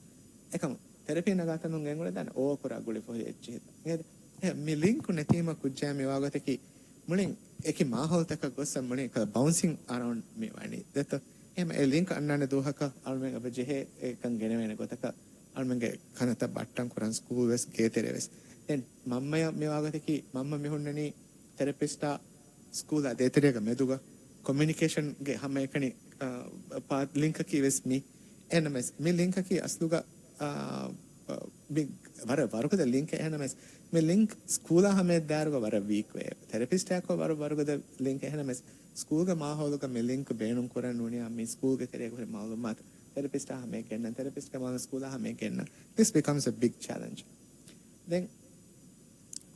އެކަމު ތެރަޕީ ނަގާތަނުން ގެންގުޅެދާނެ އޯ އަކުރާ ގުޅިފަ ހުރި އެއްޗިހިތައް. އެ، އެ، މި ލިންކު ނެތީމަ ކުއްޖާ މިވާގޮތަކީ މުޅިން އެކި މާހައުލްތަކަށް ގޮއްސަ މުޅިން ކަލަ ބައުންސިން އަރައުންޑް މި ވަނީ. ދެއްތޯ؟ އެހެމަ އެ ލިންކް އަންނާނެ ދުވަހަކަށް އަޅުމެން އެބަ ޖެހޭ އެކަން ގެނެވޭނެ ގޮތަކަށް އަޅުމެންގެ ކަންތައް ބައްޓަން ކުރަން ސްކޫލް ވެސް ގޭތެރޭ ވެސް. ދެން މަންމަޔަށް މިވާގޮތަކީ މަންމަ މި ހުންނަނީ ތެރަޕިސްޓާ ސްކޫލާ ދޭތެރޭގަ މެދުގަ ކޮމިއުނިކޭޝަންގެ ހަމައެކަނި، އާ، ޕާ-، ލިންކަކީ ވެސް މި. އެހެންނަމަވެސް މި ލިންކަކީ އަސްލުގަ، އާ، މި ވަރަށް ވަރުގަދަ ލިންކެއް. އެހެންނަމަވެސް މި ލިންކް ސްކޫލާ ހަމައަށް ދާއިރުގަ ވަރަށް ވީކް ވޭ. ތެރަޕިސްޓާއެކޮށް ވަރަށް ވަރުގަދަ ލިންކެއް. އެހެންނަމަވެސް ސްކޫލްގެ މާހައުލުގަ މި ލިންކް ބޭނުން ކުރަން ނޫނީ މި ސްކޫލްގެ ތެރޭގަ ހުރި މައުލޫމާތު ތެރަޕިސްޓާ ހަމައަށް ގެންނަން، ތެރަޕިސްޓްގެ މައުލޫމާތު ސްކޫލާ ހަމައަށް ގެންނަން. This becomes a big challenge. ދެން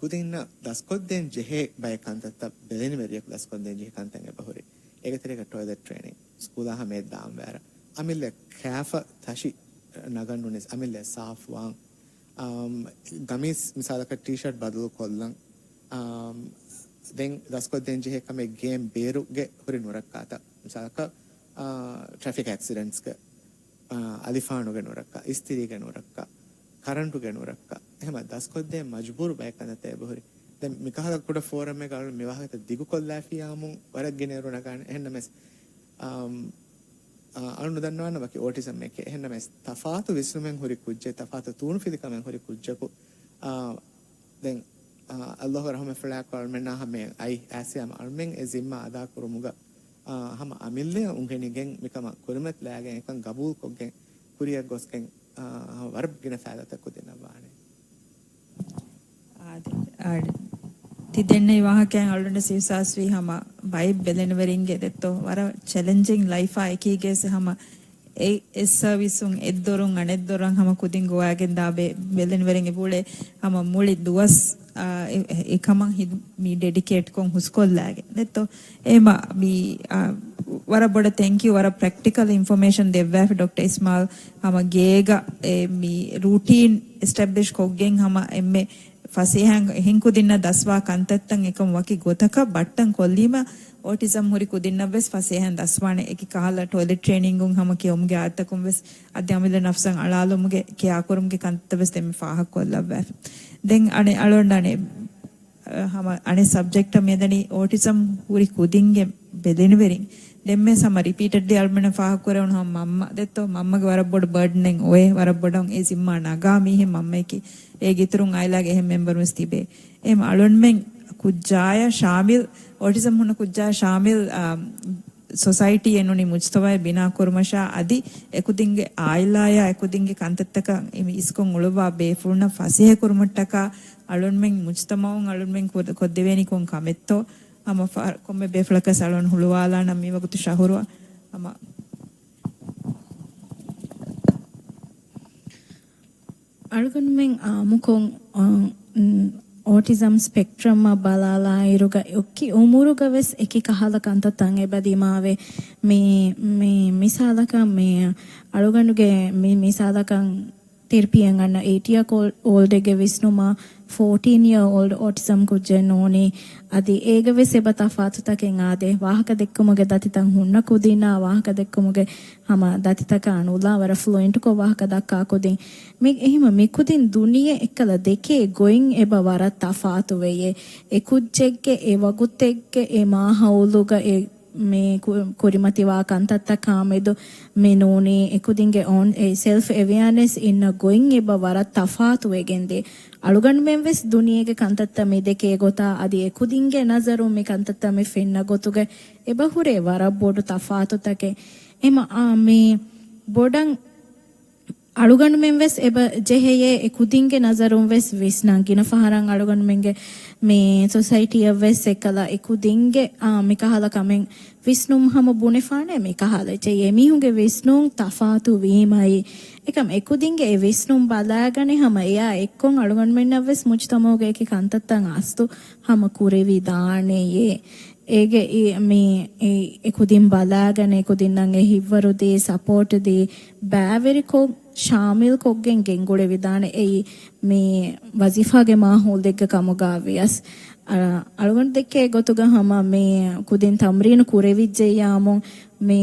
ކުދިންނަށް ދަސްކޮށްދޭން ޖެހޭ ބައެއް ކަންތައްތައް ބެލެނިވެރިޔަކު ދަސްކޮށްދޭން ޖެހޭ ކަންތައް އެބަހުރި. އޭގެ ތެރޭގަ ޓޮއިލެޓް ޓްރޭނިން، ސްކޫލާ ހަމައަށް ދާން ވާރަށް، އަމިއްލަ ކާފަ ތަށި ނަގަން ނޫނީސް އަމިއްލަ ސާފުވާން، އާ، ގަމީސް މިސާލަކަށް ޓީޝާޓް ބަދަލު ކޮށްލަން، އާ، ދެން ދަސްކޮށްދޭން ޖެހޭ ކަމެއް ގޭން ބޭރުގެ ހުރި ނުރައްކާތައް، މިސާލަކަށް، އާ، ޓްރެފިކް އެކްސިޑެންޓްސްގެ އާ، އަލިފާނުގެ ނުރައްކާ، އިސްތިރީގެ ނުރައްކާ، ކަރަންޓުގެ ނުރައްކާ، އެހެމަ ދަސްކޮށްދޭން މަޖުބޫރު ބައެއް ކަންތައްތައް އެބަހުރި. ދެން މިކަހަލަ ކުޑަ ފޯރަމެއްގަ އަޅުން މި ވާހަކަތައް ދިގުކޮށްލާފިޔާމު ވަރަށް ގިނަ އިރު ނަގާނެ. އެހެންނަމަވެސް، އާ، އަޅުން ނުދަންނަވާނަ ވަކި އޯޓިޒަމްއެކޭ. އެހެންނަމަވެސް ތަފާތު ވިސްނުމެއް ހުރި ކުއްޖެއް، ތަފާތު ތޫނުފިލިކަމެއް ހުރި ކުއްޖަކު، އާ، ދެން، އާ، އައްލާހު ރަހުމަތްފުޅާއެކު އަޅުމެންނާ ހަމައަށް އައި އާސިޔާ އަޅުމެން އެ ޒިންމާ އަދާކުރުމުގަ، އާ، ހަމަ އަމިއްލައަށް އުނގެނިގެން މިކަމަށް ކުރިމަތިލާގެން އެކަން ގަބޫލުކޮށްގެން ކުރިއަށް ގޮސްގެން، އާ، ވަރަށް ގިނަ ފައިދާތައް ކުދިންނަށް ވާނެ. އާދެ، އާދެ. ތި ދެންނެވި ވާހަކައިން އަޅުގަނޑަށް އިހްސާސްވީ ހަމަ ބައެއް ބެލެނިވެރިންގެ ދެއްތޯ ވަރަށް ޗެލެންޖިން ލައިފާ އެކީގައި ހަމަ އެ، އެއް ސަރވިސުން އެއްދޮރުން އަނެއްދޮރަށް ހަމަ ކުދިން ގޮވާގެން ދާ ބެ-، ބެލެނިވެރިން އެބައުޅޭ ހަމަ މުޅި ދުވަސް، އާ، އެ-، އެ-، އެކަމަށް ހިދު-، މި ޑެޑިކޭޓްކޮށް ހުސްކޮށްލާގެން ދެއްތޯ. އެހެމަ މި، އާ، ވަރަށް ބޮޑަށް ތެންކް ޔޫ، ވަރަށް ޕްރެކްޓިކަލް އިންފޮމޭޝަން ދެއްވާފި ޑޮކްޓަރ އިސްމާއިލް. ހަމަ ގޭގަ އެ މި ރޫޓީން އެސްޓެބްލިޝް ކޮށްގެން ހަމަ އެންމެ ފަސޭހައިން އެހެން ކުދިންނަށް ދަސްވާ ކަންތައްތައް އެކަމް ވަކި ގޮތަކަށް ބައްޓަން ކޮށްލީމަ، އޯޓިޒަމް ހުރި ކުދިންނަށް ވެސް ފަސޭހައިން ދަސްވާނެ. އެކި ކަހަލަ ޓޮއިލެޓް ޓްރޭނިންގުން ހަމަ ކިޔަވުމުގެ އާދަތަކުން ވެސް އަދި އަމިއްލަ ނަފްސަށް އަޅާލުމުގެ ކެއާކުރުމުގެ ކަންތައް ވެސް ދެން މި ފާހަގަކޮށްލައްވާފަ. ދެން އަނެއް އަޅުގަނޑު އަނެއް، އަ، ހަމަ އަނެއް ސަބްޖެކްޓަށް މިއަދަނީ އޯޓިޒަމް ހުރި ކުދިންގެ ބެލެނިވެރިން. ދެންމެ ހަމަ ރިޕީޓެޑްލީ އަޅުމެންނަށް ފާހަގަކުރެވުނު ހަމަ މަންމަ ދެއްތޯ، މަންމަގެ ވަރަށް ބޮޑު ބަރޑަނެއް އޮވޭ، ވަރަށް ބޮޑަށް އެ ޒިންމާ ނަގާ މީހެއް މަންމަޔަކީ. އޭގެ އިތުރުން އާއިލާގެ އެހެން މެމްބަރުން ވެސް ތިބޭ. އެހެން އަޅުންމެން ކުއްޖާޔަށް ޝާމިލް، އޯޓިޒަމް ހުންނަ ކުއްޖާޔަށް ޝާމިލް، އާ، ސޮސައިޓީއެއް ނޫނީ މުޖްތަމައެއް ބިނާ ކުރުމަށާ އަދި އެކުދިންގެ އާއިލާޔާ އެކުދިންގެ ކަންތައްތަކަށް އިސްކޮށް އުޅުއްވާ ބޭފުޅުންނަށް ފަސޭހަ ކުރުމަށްޓަކާ އަޅުންމެން މުޖްތަމައުން އަޅުންމެން ކުރ-، ކޮށްދެވޭނީ ކޮން ކަމެއްތޯ؟ ހަމަ ފަ-، ކޮންމެ ބޭފުޅަކަސް އަޅުން ހުޅުވާލާނަން މިވަގުތު ޝަހުރުއަށް ހަމަ. އަޅުގަނޑުމެން އާއްމުކޮށް، އާ، އުން، އޯޓިޒަމް ސްޕެކްޓްރަމްއަށް ބަލާލާއިރުގަ އެކި އުމުރުގަ ވެސް އެކި ކަހަލަ ކަންތައްތައް އެބަ ދިމާވޭ. މި، މި މިސާލަކަށް މި އަޅުގަނޑުގެ މި މިސާލަކަށް ތިރިޕީއަށް އަންނަ އެއިޓް އިޔާ އޯލްޑެއްގެ ވިސްނުމާ ފޯޓީން އިޔާ އޯލްޑް އޯޓިޒަމް ކުއްޖެއް ނޫނީ. އަދި އޭގަ ވެސް އެބަ ތަފާތުތަކެއް އާދޭ. ވާހަކަ ދެއްކުމުގެ ދަތިތައް ހުންނަ ކުދިންނާ ވާހަކަ ދެއްކުމުގެ ހަމަ ދަތިތަކާ ނުލާ ވަރަށް ފްލުއެންޓްކޮށް ވާހަކަ ދައްކާ ކުދިން. މި އެހެމަ މިކުދިން ދުނިޔެ އެއްކަލަ ދެކޭ ގޮތް އެބަ ވަރަށް ތަފާތު ވެޔޭ. އެ ކުއްޖެއްގެ އެ ވަގުތެއްގެ އެ މާހައުލުގަ އެ މި ކު-، ކުރިމަތިވާ ކަންތައްތަކާ މެދު މި ނޫނީ އެކުދިންގެ އޯން އެ ސެލްފް އެވެއާނެސް އިންނަ ގޮތް އެބަ ވަރަށް ތަފާތު ވެގެންދޭ. އަޅުގަނޑުމެން ވެސް ދުނިޔޭގެ ކަންތައްތައް މި ދެކޭ ގޮތާ އަދި އެކުދިންގެ ނަޒަރުން މި ކަންތައްތައް މި ފެންނަ ގޮތުގެ އެބަ ހުރޭ ވަރަށް ބޮޑު ތަފާތުތަކެއް. އެމަ އާ މި ބޮޑަށް އަޅުގަނޑުމެން ވެސް އެބަ ޖެހެޔޭ އެ ކުދިންގެ ނަޒަރުން ވެސް ވިސްނަން. ގިނަ ފަހަރަށް އަޅުގަނޑުމެންގެ މި ސޮސައިޓީއަށް ވެސް އެއްކަލަ އެ ކުދިންގެ، އާ، މި ކަހަލަ ކަމެއް ވިސްނުން ހަމަ ބުނެފާނެ މި ކަހަލަ އެއްޗެއް. އެމީހުންގެ ވިސްނުން ތަފާތު ވީމައި. އެކަމް އެ ކުދިންގެ އެ ވިސްނުން ބަލާގަނެ ހަމަ އެއާ އެއްކޮށް އަޅުގަނޑުމެންނަށް ވެސް މުޖްތަމައުގެ އެކި ކަންތައްތައް އަސްތު ހަމަ ކުރެވިދާނެޔޭ. އޭގެ އި-، މި އި-، އެކުދިން ބަލާގަނެ އެކުދިންނަށް އެ ހިތްވަރުދީ ސަޕޯޓް ދީ ބައިވެރިކޮށް ޝާމިލްކޮށްގެން ގެންގުޅެވިދާނެ. އެއީ މި ވަޒީފާގެ މާހައުލެއްގެ ކަމުގަ ވިޔަސް، އަ-، އަޅުގަނޑު ދެއްކޭ ގޮތުގަ ހަމަ މި ކުދިން ތަމްރީނު ކުރެވިއްޖެއްޔާމު، މި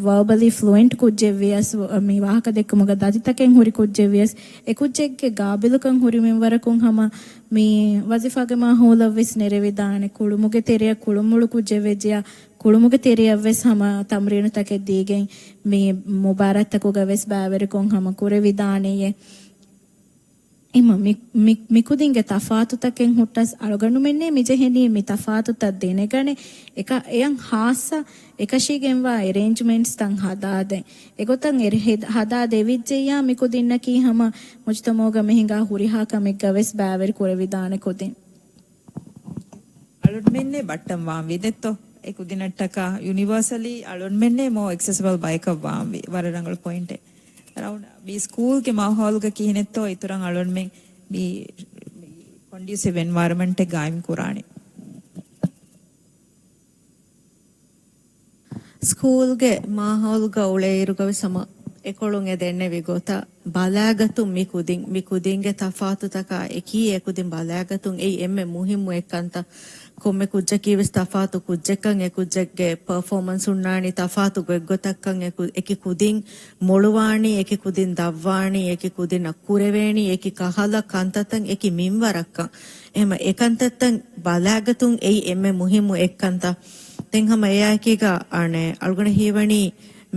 ވަރބަލީ ފްލުއެންޓް ކުއްޖެއް ވިޔަސް، މި ވާހަކަ ދެއްކުމުގަ ދަތިތަކެއް ހުރި ކުއްޖެއް ވިޔަސް، އެ ކުއްޖެއްގެ ގާބިލުކަން ހުރި މިންވަރަކުން ހަމަ މި ވަޒީފާގެ މާހައުލަށް ވެސް ނެރެވިދާނެ. ކުޅުމުގެ ތެރެއަށް ކުޅުމުޅު ކުއްޖެއް ވެއްޖެޔާ، ކުޅުމުގެ ތެރެއަށް ވެސް ހަމަ ތަމްރީނުތަކެއް ދީގެން މި މުބާރާތްތަކުގަ ވެސް ބައިވެރިކޮށް ހަމަ ކުރެވިދާނެޔޭ. އެމަ މި-، މި-، މިކުދިންގެ ތަފާތުތަކެއް ހުއްޓަސް އަޅުގަނޑުމެންނޭ މިޖެހެނީ މި ތަފާތުތައް ދެނެގަނެ، އެކަ-، އެޔަށް ހާއްސަ އެކަށީގެންވާ އެރޭންޖްމަންޓްސްތައް ހަދާދޭ. އެގޮތަށް އެރެ-، ހެދ-، ހަދާ ދެވިއްޖެއްޔާ މިކުދިންނަކީ ހަމަ މުޖްތަމައުގަ މިހިނގާ ހުރިހާ ކަމެއްގަ ވެސް ބައިވެރި ކުރެވިދާނެ ކުދިން. އަޅުންމެންނޭ ބައްޓަން ވާންވީ ދެއްތޯ؟ އެ ކުދިނަށްޓަކާ ޔުނިވާސަލީ އަޅުންމެންނޭ މޯ އެކްސެސިބަލް ބަޔަކަށް ވާންވީ. ވަރަށް ރަނގަޅު ޕޮއިންޓެއް. އަރައުންޑް މި ސްކޫލްގެ މާހައުލުގަ ކިހިނެއްތޯ އިތުރަށް އަޅުންމެން މި، މި ކޮންޑިއުސިވް އެންވަޔަރަމަންޓެއް ގާއިމް ކުރާނެ. ސްކޫލްގެ މާހައުލުގަ އުޅޭއިރުގަވެސް ހަމަ އެކޮޅުން އެ ދެންނެވި ގޮތަށް ބަލާގަތުން މި ކުދިން، މި ކުދިންގެ ތަފާތުތަކާ އެކީ އެކުދިން ބަލާގަތުން އެއީ އެންމެ މުހިއްމު އެއްކަންތައް. ކޮންމެ ކުއްޖަކީ ވެސް ތަފާތު ކުއްޖެއްކަން، އެ ކުއްޖެއްގެ ޕަރފޯމަންސް ހުންނާނީ ތަފާތު ގޮތްގޮތަށްކަން، އެކު-، އެކި ކުދިން މޮޅުވާނީ، އެކި ކުދިން ދަށްވާނީ، އެކި ކުދިންނަށް ކުރެވޭނީ، އެކި ކަހަލަ ކަންތައްތައް އެކި މިންވަރަށްކަން. އެހެމަ އެކަންތައްތައް ބަލާގަތުން އެއީ އެންމެ މުހިއްމު އެއްކަންތައް. ދެން ހަމަ އެއާއެކީގަ އަނެއް އަޅުގަނޑަށް ހީވަނީ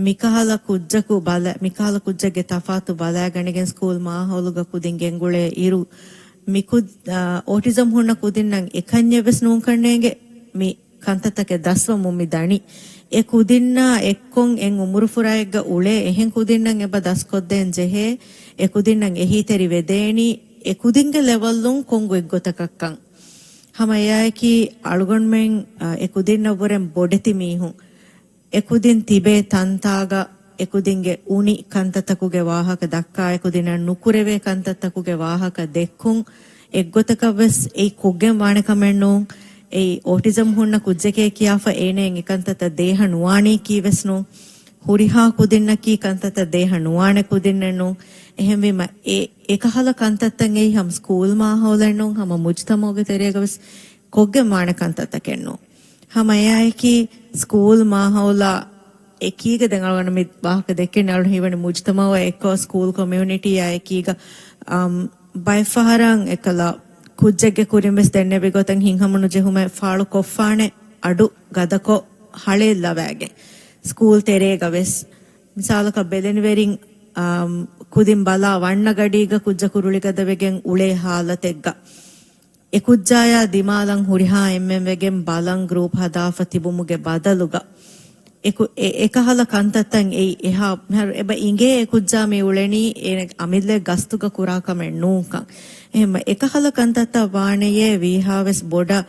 މިކަހަލަ ކުއްޖަކު ބަލަ-، މިކަހަލަ ކުއްޖެއްގެ ތަފާތު ބަލާގަނެގެން ސްކޫލް މާހައުލުގަ ކުދިން ގެންގުޅޭ އިރު، މި ކު-، އާ، އޯޓިޒަމް ހުންނަ ކުދިންނަށް އެކަންޏެއް ވެސް ނޫންކަންނޭނގެ މި ކަންތައްތަކެއް ދަސްވަމުން މި ދަނީ. އެ ކުދިންނާ އެއްކޮށް އެއް އުމުރުފުރާއެއްގަ އުޅޭ އެހެން ކުދިންނަށް އެބަ ދަސްކޮށްދޭން ޖެހޭ، އެ ކުދިންނަށް އެހީތެރި ވެދޭނީ، އެ ކުދިންގެ ލެވަލްއުން ކޮން ގޮތްގޮތަކަށްކަން. ހަމަ އެއާއެކީ އަޅުގަނޑުމެން، އަ، އެ ކުދިންނަށްވުރެން ބޮޑެތި މީހުން. އެ ކުދިން ތިބޭ ތަންތާގަ އެ ކުދިންގެ އުނި ކަންތައްތަކުގެ ވާހަކަ ދައްކާ، އެ ކުދިންނަށް ނުކުރެވޭ ކަންތައްތަކުގެ ވާހަކަ ދެއްކުން، އެއްގޮތަކަށް ވެސް އެއީ ކޮށްގެން ވާނެ ކަމެއް ނޫން. އެއީ އޯޓިޒަމް ހުންނަ ކުއްޖެކޭ ކިޔާފަ އޭނައަށް އެކަންތައްތައް ދޭހަ ނުވާނީކީ ވެސް ނޫން. ހުރިހާ ކުދިންނަކީ ކަންތައްތައް ދޭހަ ނުވާނެ ކުދިންނެއް ނޫން. އެހެންވީމަ އެ އެކަހަލަ ކަންތައްތައް އެއީ ހަމަ ސްކޫލް މާހައުލެއް ނޫން، ހަމަ މުޖްތަމައުގެ ތެރޭގަ ވެސް ކޮށްގެން ވާނެ ކަންތައްތަކެއް ނޫން. ހަމަ އެއާއެކީ ސްކޫލް މާހައުލާ އެކީގަ ދެން އަޅުގަނޑު މި ވާހަކަ ދެއްކެން އަޅު ހީވަނީ މުޖްތަމައު އެއްކޮށް ސްކޫލް ކޮމިއުނިޓީއާ އެކީގަ، އަމް، ބައެއްފަހަރަށް އެކަލަ ކުއްޖެއްގެ ކުރިން ވެސް ދެންނެވި ގޮތަށް ހިތްހަމަނުޖެހުމެއް ފާޅު ކޮށްފާނެ އަޑު ގަދަކޮށް ހަޅޭއްލަވައިގެން ސްކޫލް ތެރޭގަ ވެސް މިސާލަކަށް ބެލެނިވެރިން، އާ، ކުދިން ބަލާ ވަންނަ ގަޑީގަ ކުއްޖަކު ރުޅިގަދަވެގެން އުޅޭ ހާލަތެއްގަ އެ ކުއްޖާޔާ ދިމާލަށް ހުރިހާ އެންމެން ވެގެން ބަލަން ގްރޫޕް ހަދާފަ ތިބުމުގެ ބަދަލުގަ އެކު-، އެ-، އެކަހަލަ ކަންތައްތައް އެއީ އެހާ މިހާރު އެބަ އިނގޭ އެ ކުއްޖާ މި އުޅެނީ އޭނަ އަމިއްލަ ގަސްތުގަ ކުރާ ކަމެއް ނޫންކަން. އެހެންމަ އެކަހަލަ ކަންތައްތައް ވާނެޔޭ ވީހާވެސް ބޮޑަށް،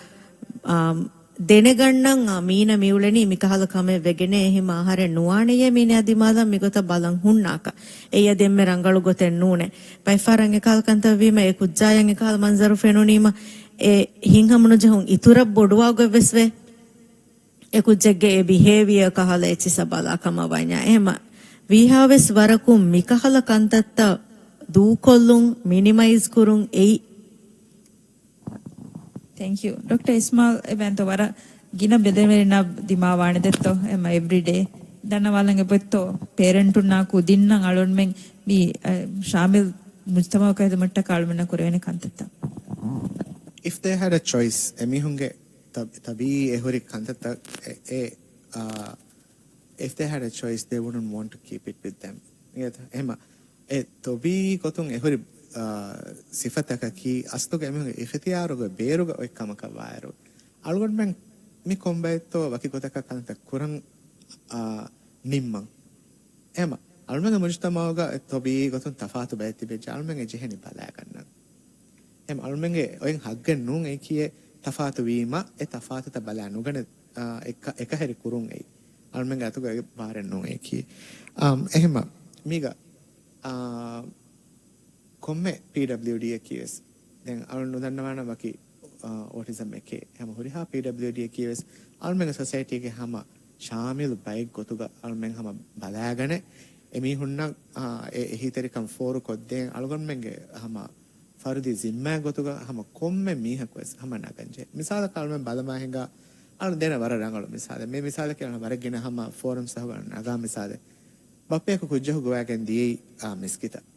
އާ، ދެނެގަންނަން، އާ، މީނަ މިއުޅެނީ މިކަހަލަ ކަމެއް ވެގެނޭ، އެހެންމަ އަހަރެން ނުވާނެޔޭ މީނަ ދިމާލަށް މިގޮތަށް ބަލަން ހުންނާކަށް. އެއީ އަދި އެންމެ ރަނގަޅު ގޮތެއް ނޫނޭ. ބައެއްފަހަރަށް އެކަހަލަ ކަންތައް ވީމަ އެ ކުއްޖާޔަށް އެކަހަލަ މަންޒަރު ފެނުނީމަ އެ ހިތްހަމަނުޖެހުން އިތުރަށް ބޮޑުވާގޮތް ވެސް ވޭ. އެ ކުއްޖެއްގެ އެ ބިހޭވިއަރ ކަހަލަ އެއްޗިއްސަށް ބަލާ ކަމަށް ވަންޏާ. އެހެންމަ ވީހާވެސް ވަރަކުން މިކަހަލަ ކަންތައްތައް ދޫކޮށްލުން، މިނިމައިޒް ކުރުން އެއީ. ތެންކް ޔޫ. ޑޮކްޓަރ އިސްމާއިލް އެބައިންތޯ ވަރަށް ގިނަ ބެލެނިވެރިންނާ ދިމާވާނެ ދެއްތޯ؟ އެމަ އެވްރިޑޭ ދަންނަވާލަން އެބައޮތްތޯ ޕޭރެންޓުންނާ ކުދިންނަށް އަޅުގަނޑުމެން މި، އަ، ޝާމިލް މުޖްތަމައަކަށް ހެދުމަށްޓަކާ އަޅުގަނޑުމެންނަށް ކުރެވޭނެ ކަންތައްތައް؟ If they had a choice، އެމީހުންގެ ތަ-، ތަބީޢީ އެހުރި ކަންތައްތައް އެ، އެ، އާ، if they had a choice, they wouldn't want to keep it with them. އިނގޭތަ؟ އެހެމަ އެ ތަބީޢީ ގޮތުން އެހުރި، އާ، ސިފަތަކަކީ އަސްލުގަ އެމީހުންގެ އިޚްތިޔާރުގެ ބޭރުގަ އޮތް ކަމަކަށް ވާއިރު، އަޅުގަނޑުމެން މި ކޮންބައެއްތޯ ވަކި ގޮތަކަށް ކަންތައް ކުރަން، އާ، ނިންމަން. އެހެމަ އަޅުމެންގެ މުޖުތަމަޢުގަ އެ ތަބީޢީ ގޮތުން ތަފާތު ބައެއް ތިބެއްޖެ، އަޅުމެން އެ ޖެހެނީ ބަލާގަންނަން. އެހެމަ އަޅުމެންގެ އޮތް ހައްގެއް ނޫން އެކީ އެ ތަފާތު ވީމަ، އެ ތަފާތުތައް ބަލާ ނުގަނެ، އާ، އެކަ-، އެކަހެރި ކުރުން އެއީ. އަޅުމެންގެ އަތުގަ އެ ބާރެއް ނޫން އެކީ. އާ، އެހެމަ މީގަ، އާ، ކޮންމެ ޕީޑަބްލިއުޑީއަކީ ވެސް، ދެން އަޅުން ނުދަންނަވާނަން ވަކި، އާ، އޯޓިޒަމް އެކޭ، ހަމަ ހުރިހާ ޕީޑަބްލިއުޑީއަކީ ވެސް އަޅުމެންގެ ސޮސައިޓީގެ ހަމަ ޝާމިލު ބައެއް ގޮތުގަ އަޅުމެން ހަމަ ބަލާގަނެ، އެމީހުންނަށް، އާ، އެ އެހީތެރިކަން ފޯރުކޮށްދޭން އަޅުގަނޑުމެންގެ ހަމަ ފަރުދީ ޒިންމާއެއް ގޮތުގަ ހަމަ ކޮންމެ މީހަކު ވެސް ހަމަ ނަގަންޖެހޭ. މިސާލަކަށް އަޅުމެން ބަލަމާ ހިނގާ، އަޅު ދޭނެ ވަރަށް ރަނގަޅު މިސާލެއް. މި މިސާލަކީ އަޅު ވަރަށް ގިނަ ހަމަ ފޯރަމްސް އަހުގަ ނަގާ މިސާލެއް. ބައްޕަޔަކު ކުއްޖަކު ގޮވައިގެން ދިޔައީ، އާ، މިސްކިތަށް.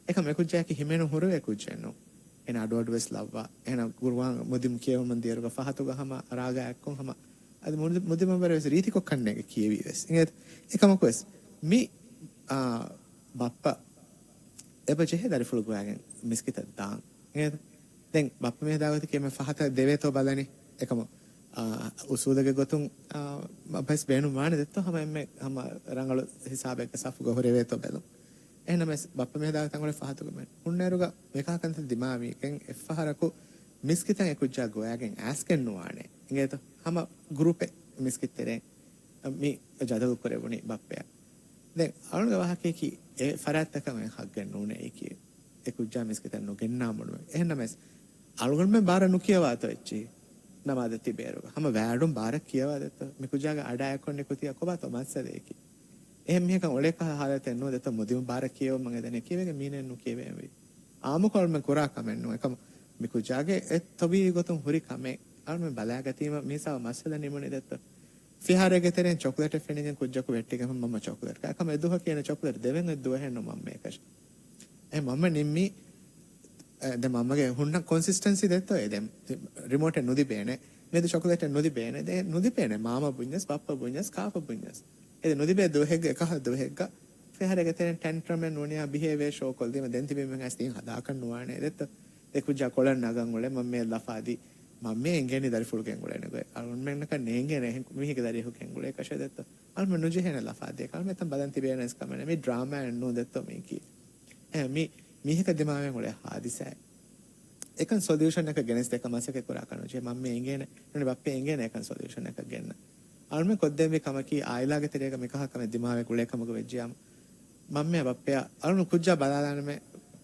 އެކަމް އެކުއްޖާއަކީ ހިމެނުން ހުރެވޭ ކުއްޖެއް ނޫން. އޭނަ އަޑުއަޑު ވެސް ލައްވާ. އޭނަ ޤުރުއާން މުދިމް ކިޔެވުމަށް ދިޔައިރުގަ ފަހަތުގަ ހަމަ ރާގައި އެއްކޮށް ހަމަ އަދި މުދި-، މުދިމަށްވުރެ ވެސް ރީތިކޮށް ކަންނޭނގެ ކިޔެވީ ވެސް. އިނގޭތަ؟ އެކަމަކު ވެސް މި، އާ، ބައްޕަ އެބަ ޖެހޭ ދަރިފުޅު ގޮވައިގެން މިސްކިތަށް ދާން. އިނގޭތަ؟ ދެން ބައްޕަ މި ހަދާގޮތަކީ އެންމެ ފަހަތަށް ދެވޭތޯ ބަލަނީ. އެކަމަ، އާ، އުސޫލެއްގެ ގޮތުން، އާ، ބައްޕަ ވެސް ބޭނުން ވާނެ ދެއްތޯ ހަމަ އެންމެ ހަމަ ރަނގަޅު ހިސާބެއްގެ ސަފުގަ ހުރެވޭތޯ ބެލުން. އެހެންނަމަވެސް ބައްޕަ މި ހަދާ ތަންކޮޅެއް ފަހަތުގަ މެން ހުންނައިރުގަ މިކަހަލަ ކަންތައް ދިމާވީގެން އެއްފަހަރަކު މިސްކިތަށް އެ ކުއްޖާ ގޮވައިގެން އައިސްގެން ނުވާނެ. އިނގޭތޯ؟ ހަމަ ގްރޫޕެއް މިސްކިތް ތެރޭ މި ޖަދަލު ކުރެވުނީ ބައްޕަޔާ. ދެން އަޅުގަނޑުގެ ވާހަކަޔަކީ އެ ފަރާތްތަކަށް އޮތް ހައްގެއް ނޫނޭ އެކީ. އެ ކުއްޖާ މިސްކިތަށް ނުގެންނާ ބޮޑުމެ. އެހެންނަމަވެސް އަޅުގަނޑުމެން ބާރަށް ނުކިޔަވާތޯ އެއްޗިހި ނަމާދަށް ތިބޭއިރުގަ. ހަމަ ވާޑުން ބާރަށް ކިޔަވާ ދެއްތޯ. މި ކުއްޖާގެ އަޑާ އެއްކޮށް ނިކުތީ ކޮބާތޯ މައްސަލައަކީ. އެހެން މީހަކަށް އުޅޭ ކަހަލަ ހާލަތެއް ނުވޭ ދެއްތޯ މުދިމަށް ބާރަށް ކިޔެވުމަށް އެދެނީ ކީއްވެގެން މީނައެއް ނުކިޔެވޭންވީ. އާއްމުކޮށް އަޅުމެން ކުރާ ކަމެއް ނޫން. އެކަމަ މި ކުއްޖާގެ އެ ތަބީޢީ ގޮތުން ހުރި ކަމެއް އަޅުމެން ބަލާގަތީމަ މި ހިސާބަށް މައްސަލަ ނިމުނީ ދެއްތޯ. ފިހާރައިގެ ތެރެއިން ޗޮކްލެޓެއް ފެނިގެން ކުއްޖަކު ވެއްޓިގެން މަންމަ ޗޮކްލެޓް ކާ. އެކަމަ އެ ދުވަހަކީ އޭނަ ޗޮކްލެޓް ދެވެން އޮތް ދުވަހެއް ނޫން މަންމައަކަށް. އެ މަންމަ ނިންމީ، އެ، ދެ މަންމަގެ ހުންނަ ކޮންސިސްޓެންސީ ދެއްތޯ އެ ދެ ރިމޯޓެއް ނުލިބޭނެ. މިއަދު ޗޮކްލެޓެއް ނުލިބޭނެ. ދެ ނުލިބޭނެ މާމަ ބުންޏަސް، ބައްޕަ ބުންޏަސް، ކާފަ ބުންޏަސް. އެ ދެ ނުލިބޭ ދުވަހެއްގަ އެކަހަލަ ދުވަހެއްގަ ފިހާރައިގެ ތެރެއިން ޓެންޓްރަމެއް ނޫނިޔާ ބިހޭވޭ ޝޯކޮށްލީމަ ދެން ތިބީ މިހާސް ދީން ހަދާކަށް ނުވާނެ ދެއްތޯ. ދެ ކުއްޖާ ކޮޅަށް ނަގަން އުޅެ މަންމައަށް ލަފާދީ. މަންމައަށް އެނގޭނީ ދަރިފުޅު ގެންގުޅޭނެ ގޮތް. އަޅުގަނޑުމެންނަކަށް ނޭނގޭނެ އެހެން މީހެއްގެ ދަރިއަކު ގެންގުޅޭކަށެއް ދެއްތޯ. އަޅުމެން ނުޖެހޭނެ ލަފާދޭ. އަޅުމެން އެތަން ބަލަން ތިބޭނެ ވެސް ކަމެއް ނެތް. މީ ޑްރާމާއެއް ނޫން ދެއްތޯ މީކީ. އެ، މީ، މީހަކަށް ދިމާވެން އުޅޭ ހާދިސާއެއް. އެކަން ސޮލިއުޝަނަކަށް ގެނެސްދޭކަށް މަސައްކަތް ކުރާކަށް ނުޖެހޭ. މަންމައަށް އެނގޭނެ ނޫނީ ބައްޕައަށް އެނގޭނެ އެކަން ސޮލިއުޝަނަކަށް ގެންނަން. އަޅުމެން ކޮށްދޭންވީ ކަމަކީ އާއިލާގެ ތެރޭގަ މިކަހަލަ ކަމެއް ދިމާވެ ގުޅޭ ކަމަކު ވެއްޖިޔާމު މަންމައާ ބައްޕައާ އަޅުން ކުއްޖާ ބަލާލާނަމޭ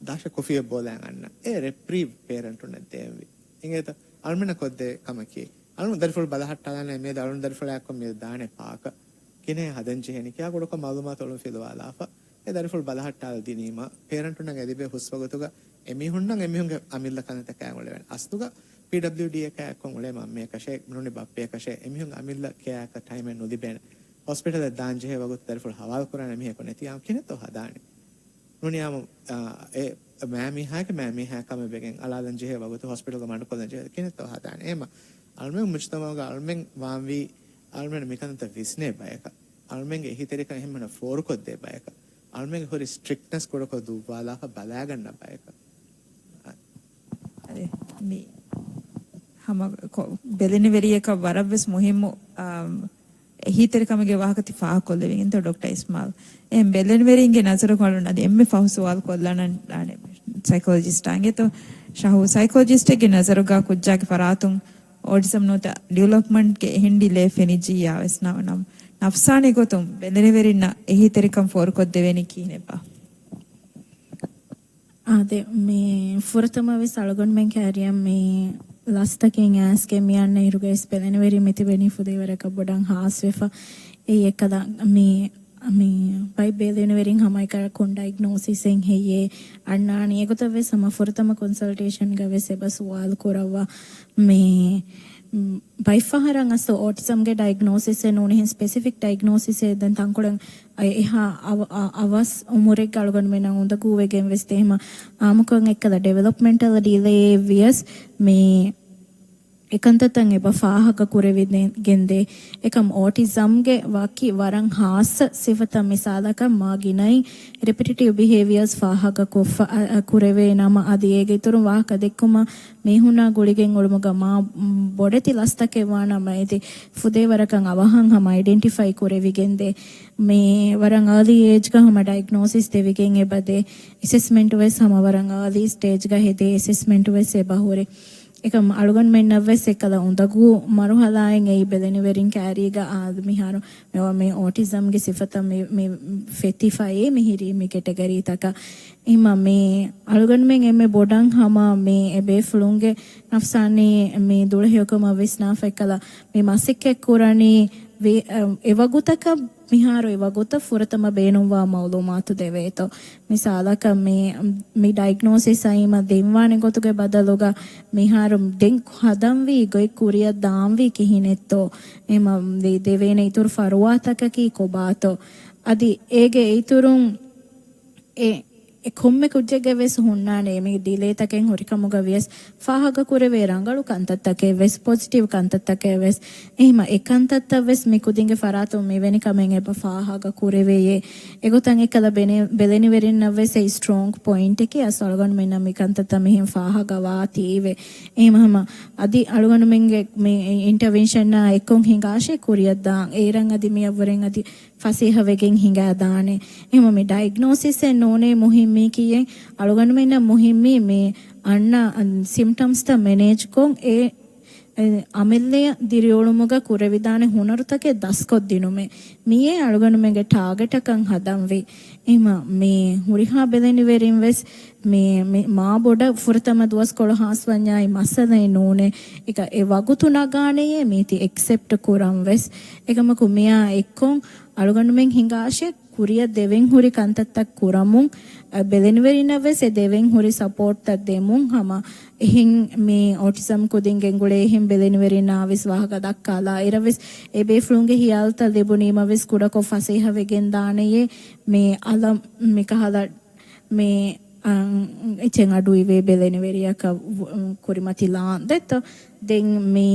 ދާށަށް ކޮފީއެއް ބޯލައިގެން އަންނަ. އެ ރެޕްރީވް ޕޭރެންޓުންނަށް ދޭންވީ. އިނގޭތަ؟ އަޅުމެންނަށް ކޮށްދޭ ކަމަކީ އަޅުން ދަރިފުޅު ބަލަހައްޓާލާނަމޭ މިއަދު އަޅުން ދަރިފުޅާ އެއްކޮށް މިއަދު ދާނެ ޕާކަށް. ކިހިނެއް ހަދަން ޖެހޭނީ ކިޔާ ގުޑަކޮށް މައުލޫމާތު އޮޅުން ފިލުވާލާފަ، އެ ދަރިފުޅު ބަލަހައްޓާލަ ދިނީމަ، ޕޭރެންޓުންނަށް އެ ލިބޭ ހުސްވަގުތުގަ އެމީހުންނަށް އެމީހުންގެ އަމިއްލަ ކަންތައް އުޅެވޭނެ. އަސްލުގަ ޕީޑަބްލިއުޑީއަކާ އެއްކޮށް އުޅޭ މަންމަޔަކަށޭ، ނޫނީ ބައްޕަޔަކަށޭ، އެމީހުން އަމިއްލަ ކެއާއަކަށް ޓައިމެއް ނުލިބޭނެ. ހޮސްޕިޓަލަށް ދާން ޖެހޭ ވަގުތު ދަރިފުޅު ހަވާލު ކުރާނެ މީހަކު ނެތި އާ ކިހިނެއްތޯ ހަދާނެ. ނޫނީ އާ، އެ މައިމީހާގެ މައިމީހާ ކަމެއް ވެގެން އަޅާލަން ޖެހޭ ވަގުތު ހޮސްޕިޓަލްގަ މަޑުކޮށްލަން ޖެހޭ ކިހިނެއްތޯ ހަދާނެ. އެހެންމަ އަޅުމެން މުޖުތަމަޢުގަ އަޅުމެން ވާންވީ އަޅުމެން މިކަންތައް ވިސްނޭ ބަޔަކަށް، އަޅުމެންގެ އެހީތެރިކަން އެހެންމެނަށް ފޯރުކޮށްދޭ ބަޔަކަށް، އަޅުމެންގެ ހުރި ސްޓްރިކްޓްނަސް ކުޑަކޮށް ދުއްވާލާފަ ބަލާގަންނަ ބަޔަކަށް. އަދި މި ހަމަ ކޮ-، ބެލެނިވެރިޔަކަށް ވަރަށްވެސް މުހިއްމު، އާ، އެހީތެރިކަމުގެ ވާހަކަ ތި ފާހަގަކޮށްލެވިގެންތޯ ޑޮކްޓަރ އިސްމާލް؟ އެހެން ބެލެނިވެރިންގެ ނަޒަރު ކޮޅުން އަދި އެންމެ ފަހު ސުވާލު ކޮށްލާނަން ސައިކޮލޮޖިސްޓާ އިނގޭތޯ؟ ޝަހޫ، ސައިކޮލޮޖިސްޓެއްގެ ނަޒަރުގަ ކުއްޖާގެ ފަރާތުން އޯޓިޒަމް ނުވަތަ ޑިވެލޮޕްމަންޓްގެ އެހެން ޑިލޭ ފެނިއްޖިއްޔާވެސް ނަ-، ނަމް-، ނަފްސާނީ ގޮތުން ބެލެނިވެރިންނަށް އެހީތެރިކަން ފޯރުކޮށްދެވޭނީ ކިހިނެއްބާ؟ އާދެ، މި ފުރަތަމަ ވެސް އަޅުގަނޑުމެން ކައިރިއަށް މި ލަސްތަކެއް އައިސްގެން މި އަންނަ އިރުގައި ވެސް ބެލެނިވެރިން މިތިބެނީ ފުދޭވަރަކަށް ބޮޑަށް ހާސްވެފަ. އެއީ އެއްކަލަ މި، މި ބައި ބެލެނިވެރިން ހަމައެކަ ކޮން ޑައިގްނޯސިސްއެއް ހެއްޔޭ އަންނާނީ. އެގޮތަށް ވެސް ހަމަ ފުރަތަމަ ކޮންސަލްޓޭޝަންގަ ވެސް އެބަ ސުވާލު ކުރައްވާ. މި، މް، ބައިފަހަރަށް އަސް އޯޓިޒަމްގެ ޑައިގްނޯސިސްއެއް ނޫނީ ހެން ސްޕެސިފިކް ޑައިގްނޯސިސްއެއް ދެން ތަންކޮޅެއް އެ-، އެހާ އަވ-، އަ-، އަވަސް އުމުރެއްގެ އަޅުގަނޑުމެންނަށް އުނދަގޫވެގެން ވެސް ދޭ. ހަމަ އާއްމުކޮށް އެއްކަލަ ޑިވެލޮޕްމެންޓަލް ޑިލޭއެއް ވިޔަސް މި އެކަންތައްތައް އެބަ ފާހަގަ ކުރެވިގެންދޭ. އެކަމް އޯޓިޒަމްގެ ވަކި ވަރަށް ހާއްސަ ސިފަތައް މިސާލަކަށް މާ ގިނައިން ރެޕިޓިޓިވް ބިހޭވިއަރސް ފާހަގަ ކޮށްފަ، އަ، އަ، ކުރެވޭ ނަމަ އަދި އޭގެ އިތުރުން ވާހަކަ ދެއްކުމަށް މީހުންނާ ގުޅިގެން އުޅުމުގަ މާ ބޮޑެތި ލަސްތަކެއް ވާނަމަ އެދި ފުދޭވަރަކަށް އަވަހަށް ހަމަ އައިޑެންޓިފައި ކުރެވިގެންދޭ. މި ވަރަށް އާލީ އޭޖްގަ ހަމަ ޑައިގްނޯސިސް ދެވިގެން އެބަދޭ. އެސެސްމެންޓު ވެސް ހަމަ ވަރަށް އާލީ ސްޓޭޖްގަ ހެދޭ އެސެސްމެންޓު ވެސް އެބަހުރޭ. އެކަމް އަޅުގަނޑުމެންނަށް ވެސް އެއްކަލަ އުނދަގޫ މަރުހަލާއެއް އެއީ ބެލެނިވެރިން ކައިރީގަ އާ މިހާރު މި، މި އޯޓިޒަމްގެ ސިފަތައް މި، މި ފެތިފައޭ މިހިރީ މި ކެޓަގަރީތަކަށް. އެހެންމަ މި އަޅުގަނޑުމެން އެންމެ ބޮޑަށް ހަމަ މި އެބޭފުޅުންގެ ނަފްސާނީ މި ދުޅަހެޔޮކަމަށް ވިސްނާފަ އެއްކަލަ މި މަސައްކަތް ކުރަނީ ވި-، އަ، އެވަގުތަކަށް މިހާރު އެވަގުތަށް ފުރަތަމަ ބޭނުންވާ މައުލޫމާތު ދެވޭތޯ. މިސާލަކަށް މި، މި ޑައިގްނޯސިސް އައީމަ ދެންވާނެ ގޮތުގެ ބަދަލުގަ މިހާރު ދެން ހަދަންވީ ގޮތް ކުރިއަށް ދާންވީ ކިހިނެއްތޯ؟ އެމަ ދެ-، ދެވޭނެ އިތުރު ފަރުވާތަކަކީ ކޮބާތޯ؟ އަދި އޭގެ އިތުރުން އެ، އެ ކޮންމެ ކުއްޖެއްގެ ވެސް ހުންނާނެ މި ޑިލޭތަކެއް ހުރިކަމުގަ ވިޔަސް ފާހަގަ ކުރެވޭ ރަނގަޅު ކަންތައްތަކެއް ވެސް، ޕޮޒިޓިވް ކަންތައްތަކެއް ވެސް. އެހެމަ އެ ކަންތައްތައް ވެސް މި ކުދިންގެ ފަރާތުން މިވެނި ކަމެއް އެބަ ފާހަގަ ކުރެވެޔޭ. އެގޮތަށް އެކަލަ ބެނެ-، ބެލެނިވެރިންނަށް ވެސް އެ ސްޓްރޯންގް ޕޮއިންޓެކޭ އަސް އަޅުގަނޑުމެންނަށް މި ކަންތައްތައް މިހެން ފާހަގަ ވާތީވެ. އެހެމަ ހަމަ އަދި އަޅުގަނޑުމެންގެ މި އިންޓަވެންޝަންއާ އެއްކޮށް ހިނގާށޭ ކުރިއަށްދާން. އޭރަށް އަދި މިއަށްވުރެން އަދި ފަސޭހަވެގެން ހިނގާދާނެ. އެހެމަ މި ޑައިގްނޯސިސްއެއް ނޫނޭ މުހިއްމީ ކިޔެން އަޅުގަނޑުމެންނަށް މުހިއްމީ މި އަންނަ، އަން، ސިމްޓަމްސްތައް މެނޭޖްކޮށް އެ، އެ، އަމިއްލަޔަށް ދިރިއުޅުމުގަ ކުރެވިދާނެ ހުނަރުތަކެއް ދަސްކޮށްދިނުމޭ. މިއޭ އަޅުގަނޑުމެންގެ ޓާގެޓަކަށް ހަދަންވީ. އެހެމަ މި ހުރިހާ ބެލެނިވެރިން ވެސް މި، މި މާ ބޮޑަށް ފުރަތަމަ ދުވަސްކޮޅު ހާސްވަންޏާއި މައްސަލައެއް ނޫނޭ. އެކަ އެ ވަގުތު ނަގާނެޔޭ މީތި އެކްސެޕްޓް ކުރަން ވެސް. އެކަމަކު މިއާ އެއްކޮށް އަޅުގަނޑުމެން ހިނގާށޭ ކުރިއަށް ދެވެން ހުރި ކަންތައްތައް ކުރަމުން، އަ، ބެލެނިވެރިންނަށް ވެސް އެ ދެވެން ހުރި ސަޕޯޓްތައް ދެމުން ހަމަ އެހެން މި އޯޓިޒަމް ކުދިން ގެންގުޅޭ އެހެން ބެލެނިވެރިންނާ ވެސް ވާހަކަ ދައްކާލާ އިރަށް ވެސް އެ ބޭފުޅުންގެ ހިޔާލުތައް ލިބުނީމަ ވެސް ކުޑަކޮށް ފަސޭހަވެގެން ދާނެޔޭ މި އަލަށް މިކަހަލަ މި، އަން، އެއްޗެއް އަޑުއިވޭ ބެލެނިވެރިޔަކަށް ވު-، ކުރިމަތިލާން ދެއްތޯ. ދެން މި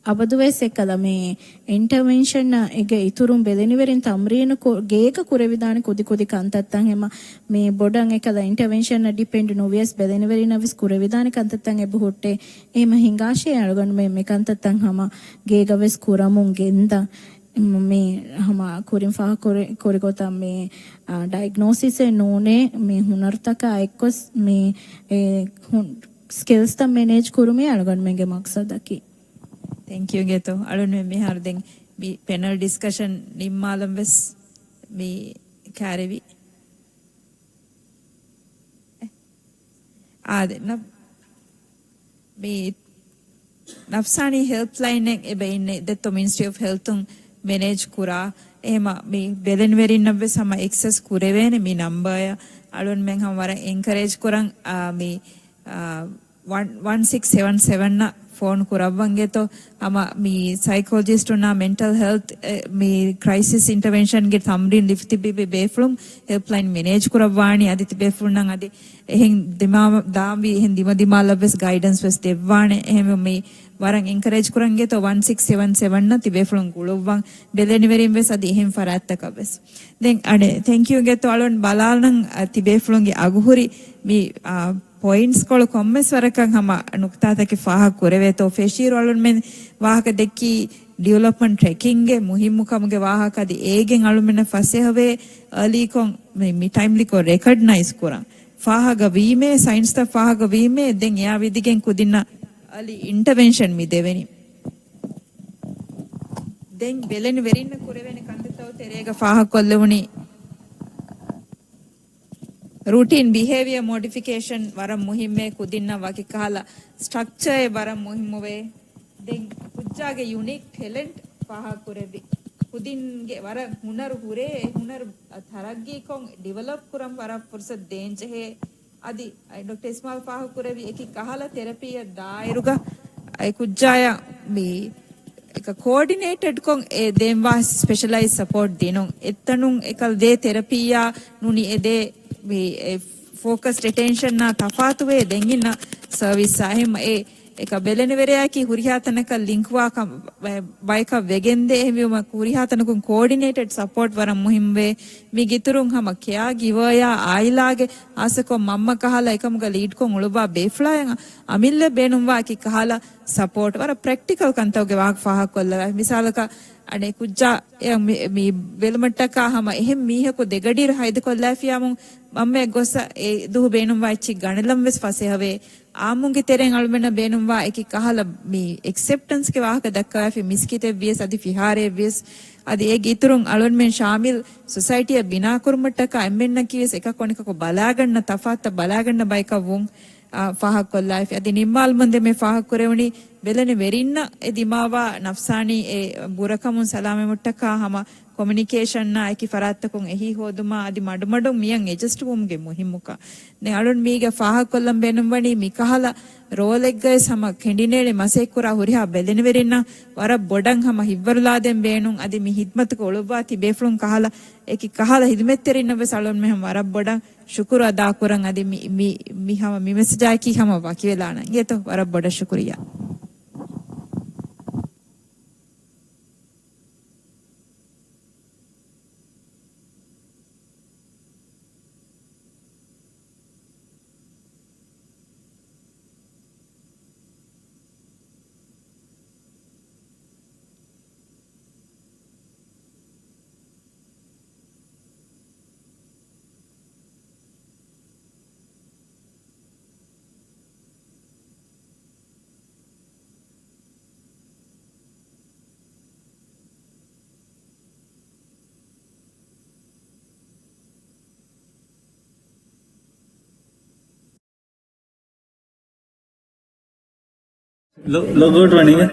އަބަދުވެސް އެއްކަލަ މި އިންޓަވެންޝަންއަށް އޭގެ އިތުރުން ބެލެނިވެރިން ތަމްރީނު ކު-، ގޭގަ ކުރެވިދާނެ ކުދިކުދި ކަންތައްތައް ހަމަ މި ބޮޑަށް އެކަލަ އިންޓަވެންޝަންއަށް ޑިޕެންޑް ނުވިޔަސް ބެލެނިވެރިންނަށް ވެސް ކުރެވިދާނެ ކަންތައްތައް އެބަހުއްޓޭ. އެހެމަ ހިނގާށޭ އަޅުގަނޑުމެން މި ކަންތައްތައް ހަމަ ގޭގަ ވެސް ކުރަމުން ގެންދަން. މި ހަމަ ކުރިން ފާހަގަ ކުރި، ކުރި ގޮތަށް މި، އާ، ޑައިގްނޯސިސްއެއް ނޫނޭ، މި ހުނަރުތަކާ އެއްކޮސް މި، އެ، ހު-، ސްކިލްސްތައް މެނޭޖް ކުރުމީ އަޅުގަނޑުމެންގެ މަޤްޞަދަކީ. ތެންކް ޔޫ ގޭތޯ. އަޅުން މިހާރު ދެން މި ޕެނަލް ޑިސްކަޝަން ނިންމާލަން ވެސް މި ކައިރިވި. އާދެ، ނަ-، މި ނަފްސާނީ ހެލްޕްލައިނެއް އެބަ އިންނެ ދެއްތޯ މިނިސްޓްރީ އޮފް ހެލްތުން މެނޭޖް ކުރާ. އެހެމަ މި ބެލެނިވެރިންނަށްވެސް ހަމަ އެކްސެސް ކުރެވޭނެ މި ނަމްބަރ. އަޅުންމެން ހަމަ ވަރަށް އެންކަރޭޖް ކުރަން، އާ، މި، އާ، ވަން، ވަން ސިކްސް ސެވަން ސެވަން އަށް ފޯން ކުރައްވަން ގެތޯ. ހަމަ މި ސައިކޮލޮޖިސްޓުންނާ މެންޓަލް ހެލްތް، އެ، މި ކްރައިސިސް އިންޓަވެންޝަންގެ ތަމްރީން ލިފްތިބި ބޭފުޅުން ހެލްޕްލައިން މެނޭޖް ކުރައްވާނީ. އަދި ތިބޭފުޅުންނަށް އަދި އެހެން ދިމާ، ދާންވީ އެހެން ދިމަދިމާލަށްވެސް ގައިޑަންސް ވެސް ދެއްވާނެ. އެހެންވެ މި ވަރަށް އެންކަރޭޖް ކުރަން ގެތޯ ވަން ސިކްސް ސެވަން ސެވަން އަށް ތިބޭފުޅުން ގުޅުއްވަން. ބެލެނިވެރިން ވެސް އަދި އެހެން ފަރާތްތަކަށް ވެސް. ދެން އަނެއް ތެންކް ޔޫ ގެތޯ އަޅުން ބަލާލަން، އަ، ތިބޭފުޅުންގެ އަގުހުރި މި، އާ، ޕޮއިންޓްސް ކޮޅު ކޮންމެސް ވަރަކަށް ހަމަ ނުކުތާތަކެއް ފާހަގަ ކުރެވޭތޯ. ފެށިއިރު އަޅުންމެން ވާހަކަ ދެއްކީ ޑިވެލޮޕްމަންޓް ޓްރެކިންގެ މުހިއްމު ކަމުގެ ވާހަކަ. އަދި އޭގެން އަޅުމެންނަށް ފަސޭހަވޭ އަލީކޮން މި، މި ޓައިމްލީކޮށް ރެކޮގްނައިޒް ކުރަން. ފާހަގަ ވީމޭ، ސައިންސްތައް ފާހަގަ ވީމޭ، ދެން އެއާ ވިދިގެން ކުދިންނަށް އަލި އިންޓަވެންޝަން މި ދެވެނީ. ދެން ބެލެނިވެރިންނަށް ކުރެވޭނެ ކަންތައްތައް ތެރޭގަ ފާހަގަކޮށްލެވުނީ ރޫޓީން ބިހޭވިއަ މޮޑިފިކޭޝަން ވަރަށް މުހިއްމޭ. ކުދިންނަށް ވަކި ކަހަލަ ސްޓްރަކްޗަރެއް ވަރަށް މުހިއްމުވޭ. ދެން ކުއްޖާގެ ޔުނީކް ޓެލެންޓް ފާހަގަކުރެއްވި. ކުދިންގެ ވަރަށް ހުނަރު ހުރޭ، އެ ހުނަރު ތަރައްގީކޮށް ޑިވެލޮޕް ކުރަން ވަރަށް ފުރުސަތު ދޭންޖެހޭ. އަދި ޑޮކްޓަ އިސްމާއިލް ފާހަގަކުރެއްވި އެކި ކަހަލަ ތެރަޕީއަށް ދާއިރުގަ އެ ކުއްޖާޔަށް މި އެކަ ކޯޑިނޭޓެޑްކޮށް އެ ދޭންވާ ސްޕެޝަލައިޒް ސަޕޯޓް ދިނުން. އެތަނުން އެކަލް ދޭ ތެރަޕީއާ ނޫނީ އެ ދޭ މި އެ ފޯކަސްޑް އެޓެންޝަންއާ ތަފާތުވޭ ދެން އިންނަ ސަރވިސްއާ. އެހެން އެ އެކަ ބެލެނިވެރިޔާއަކީ ހުރިހާ ތަނަކަށް ލިންކްވާ ކަމަށް ބަ-، ބަޔަކަށް ވެގެންދޭ. އެހެންވީމަ ހުރިހާ ތަނަކުން ކޯޑިނޭޓެޑް ސަޕޯޓް ވަރަށް މުހިންމުވޭ. މި ގިތުރުން ހަމަ ކެއާ ގިވަރޔާ އާއިލާގެ ހާއްސަކޮށް މަންމަ ކަހަލަ އެކަމުގަ ލީޑްކޮށް އުޅުއްވާ ބޭފުޅާޔަށް އަމިއްލަ ބޭނުންވާ އެކި ކަހަލަ ސަޕޯޓް ވަރަށް ޕްރެކްޓިކަލް ކަންތަކުގެ ވާހަކަ ފާހަގަކޮށްލަވާ. މިސާލަކަށް އަނެއް ކުއްޖާ އެ މި، މި ބެލުމަށްޓަކާ ހަމަ އެހެން މީހަކު ދެގަޑިއިރު ހައިދަކޮށްލާފިޔާމު މަންމައެއް ގޮސް އެ ދުހު ބޭނުންވާ އެއްޗި ގަނެލަން ވެސް ފަސޭހަވޭ. އާއްމުންގެ ތެރެއިން އަޅުމެންނަށް ބޭނުންވާ އެކި ކަހަލަ މި އެކްސެޕްޓަންސްގެ ވާހަކަ ދައްކަވާފި މިސްކިތެއް ވިޔަސް އަދި ފިހާރައެއް ވިޔަސް އަދި އޭގެ އިތުރުން އަޅުންމެން ޝާމިލް ސޮސައިޓީއެއް ބިނާކުރުމަށްޓަކާ އެންމެންނަކީ ވެސް އެކަކު އަނެކަކު ބަލާގަންނަ ތަފާތުތައް ބަލާގަންނަ ބަޔަކަށް ވުން، އާ، ފާހަގަކޮށްލާފި. އަދި ނިންމާލުމުން ދެންމެ ފާހަގަކުރެވުނީ ބެލެނި ވެރިންނަށް އެ ދިމާވާ ނަފްސާނީ އެ ބުރަކަމުން ސަލާމަތްވުމަށްޓަކާ ހަމަ ކޮމިއުނިކޭޝަންއާ އެކި ފަރާތްތަކުން އެހީ ހޯދުމާ އަދި މަޑުމަޑުން މިއަށް އެޑްޖަސްޓް ވުމުގެ މުހިންމުކަން. ދެން އަޅުން މީގަ ފާހަގަކޮށްލަން ބޭނުންވަނީ މިކަހަލަ ރޯލެއްގައި ހަމަ ކެނޑިނޭޅި މަސައްކަތްކުރާ ހުރިހާ ބެލެނިވެރިންނަށް ވަރަށް ބޮޑަށް ހަމަ ހިތްވަރުލާދޭން ބޭނުން. އަދި މި ހިދްމަތުގަ އުޅުއްވާ ތިބޭފުޅުން ކަހަލަ އެކި ކަހަލަ ހިދުމަތްތެރިންނަށް ވެސް އަޅުންމެން ވަރަށް ބޮޑަށް ޝުކުރު އަދާކުރަން. އަދި މި، މި، މި ހަމަ މި މެސެޖާއެކީ ހަމަ ވަކިވެލާނަން. އިނގޭތޯ؟ ވަރަށް ބޮޑަށް ޝުކުރިއްޔާ. ލޮ-، ލޮގްއައުޓް ވަނީގެ؟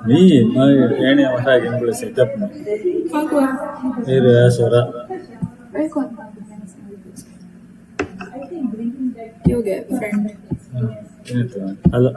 މީ މަ-، އޭނެ މަހާގެ އިނގުޅި ސެޓަޕް ނު. އޭރު އާ ސޮރާ. ޔޫގެ ފްރެންޑް. ހަލޯ.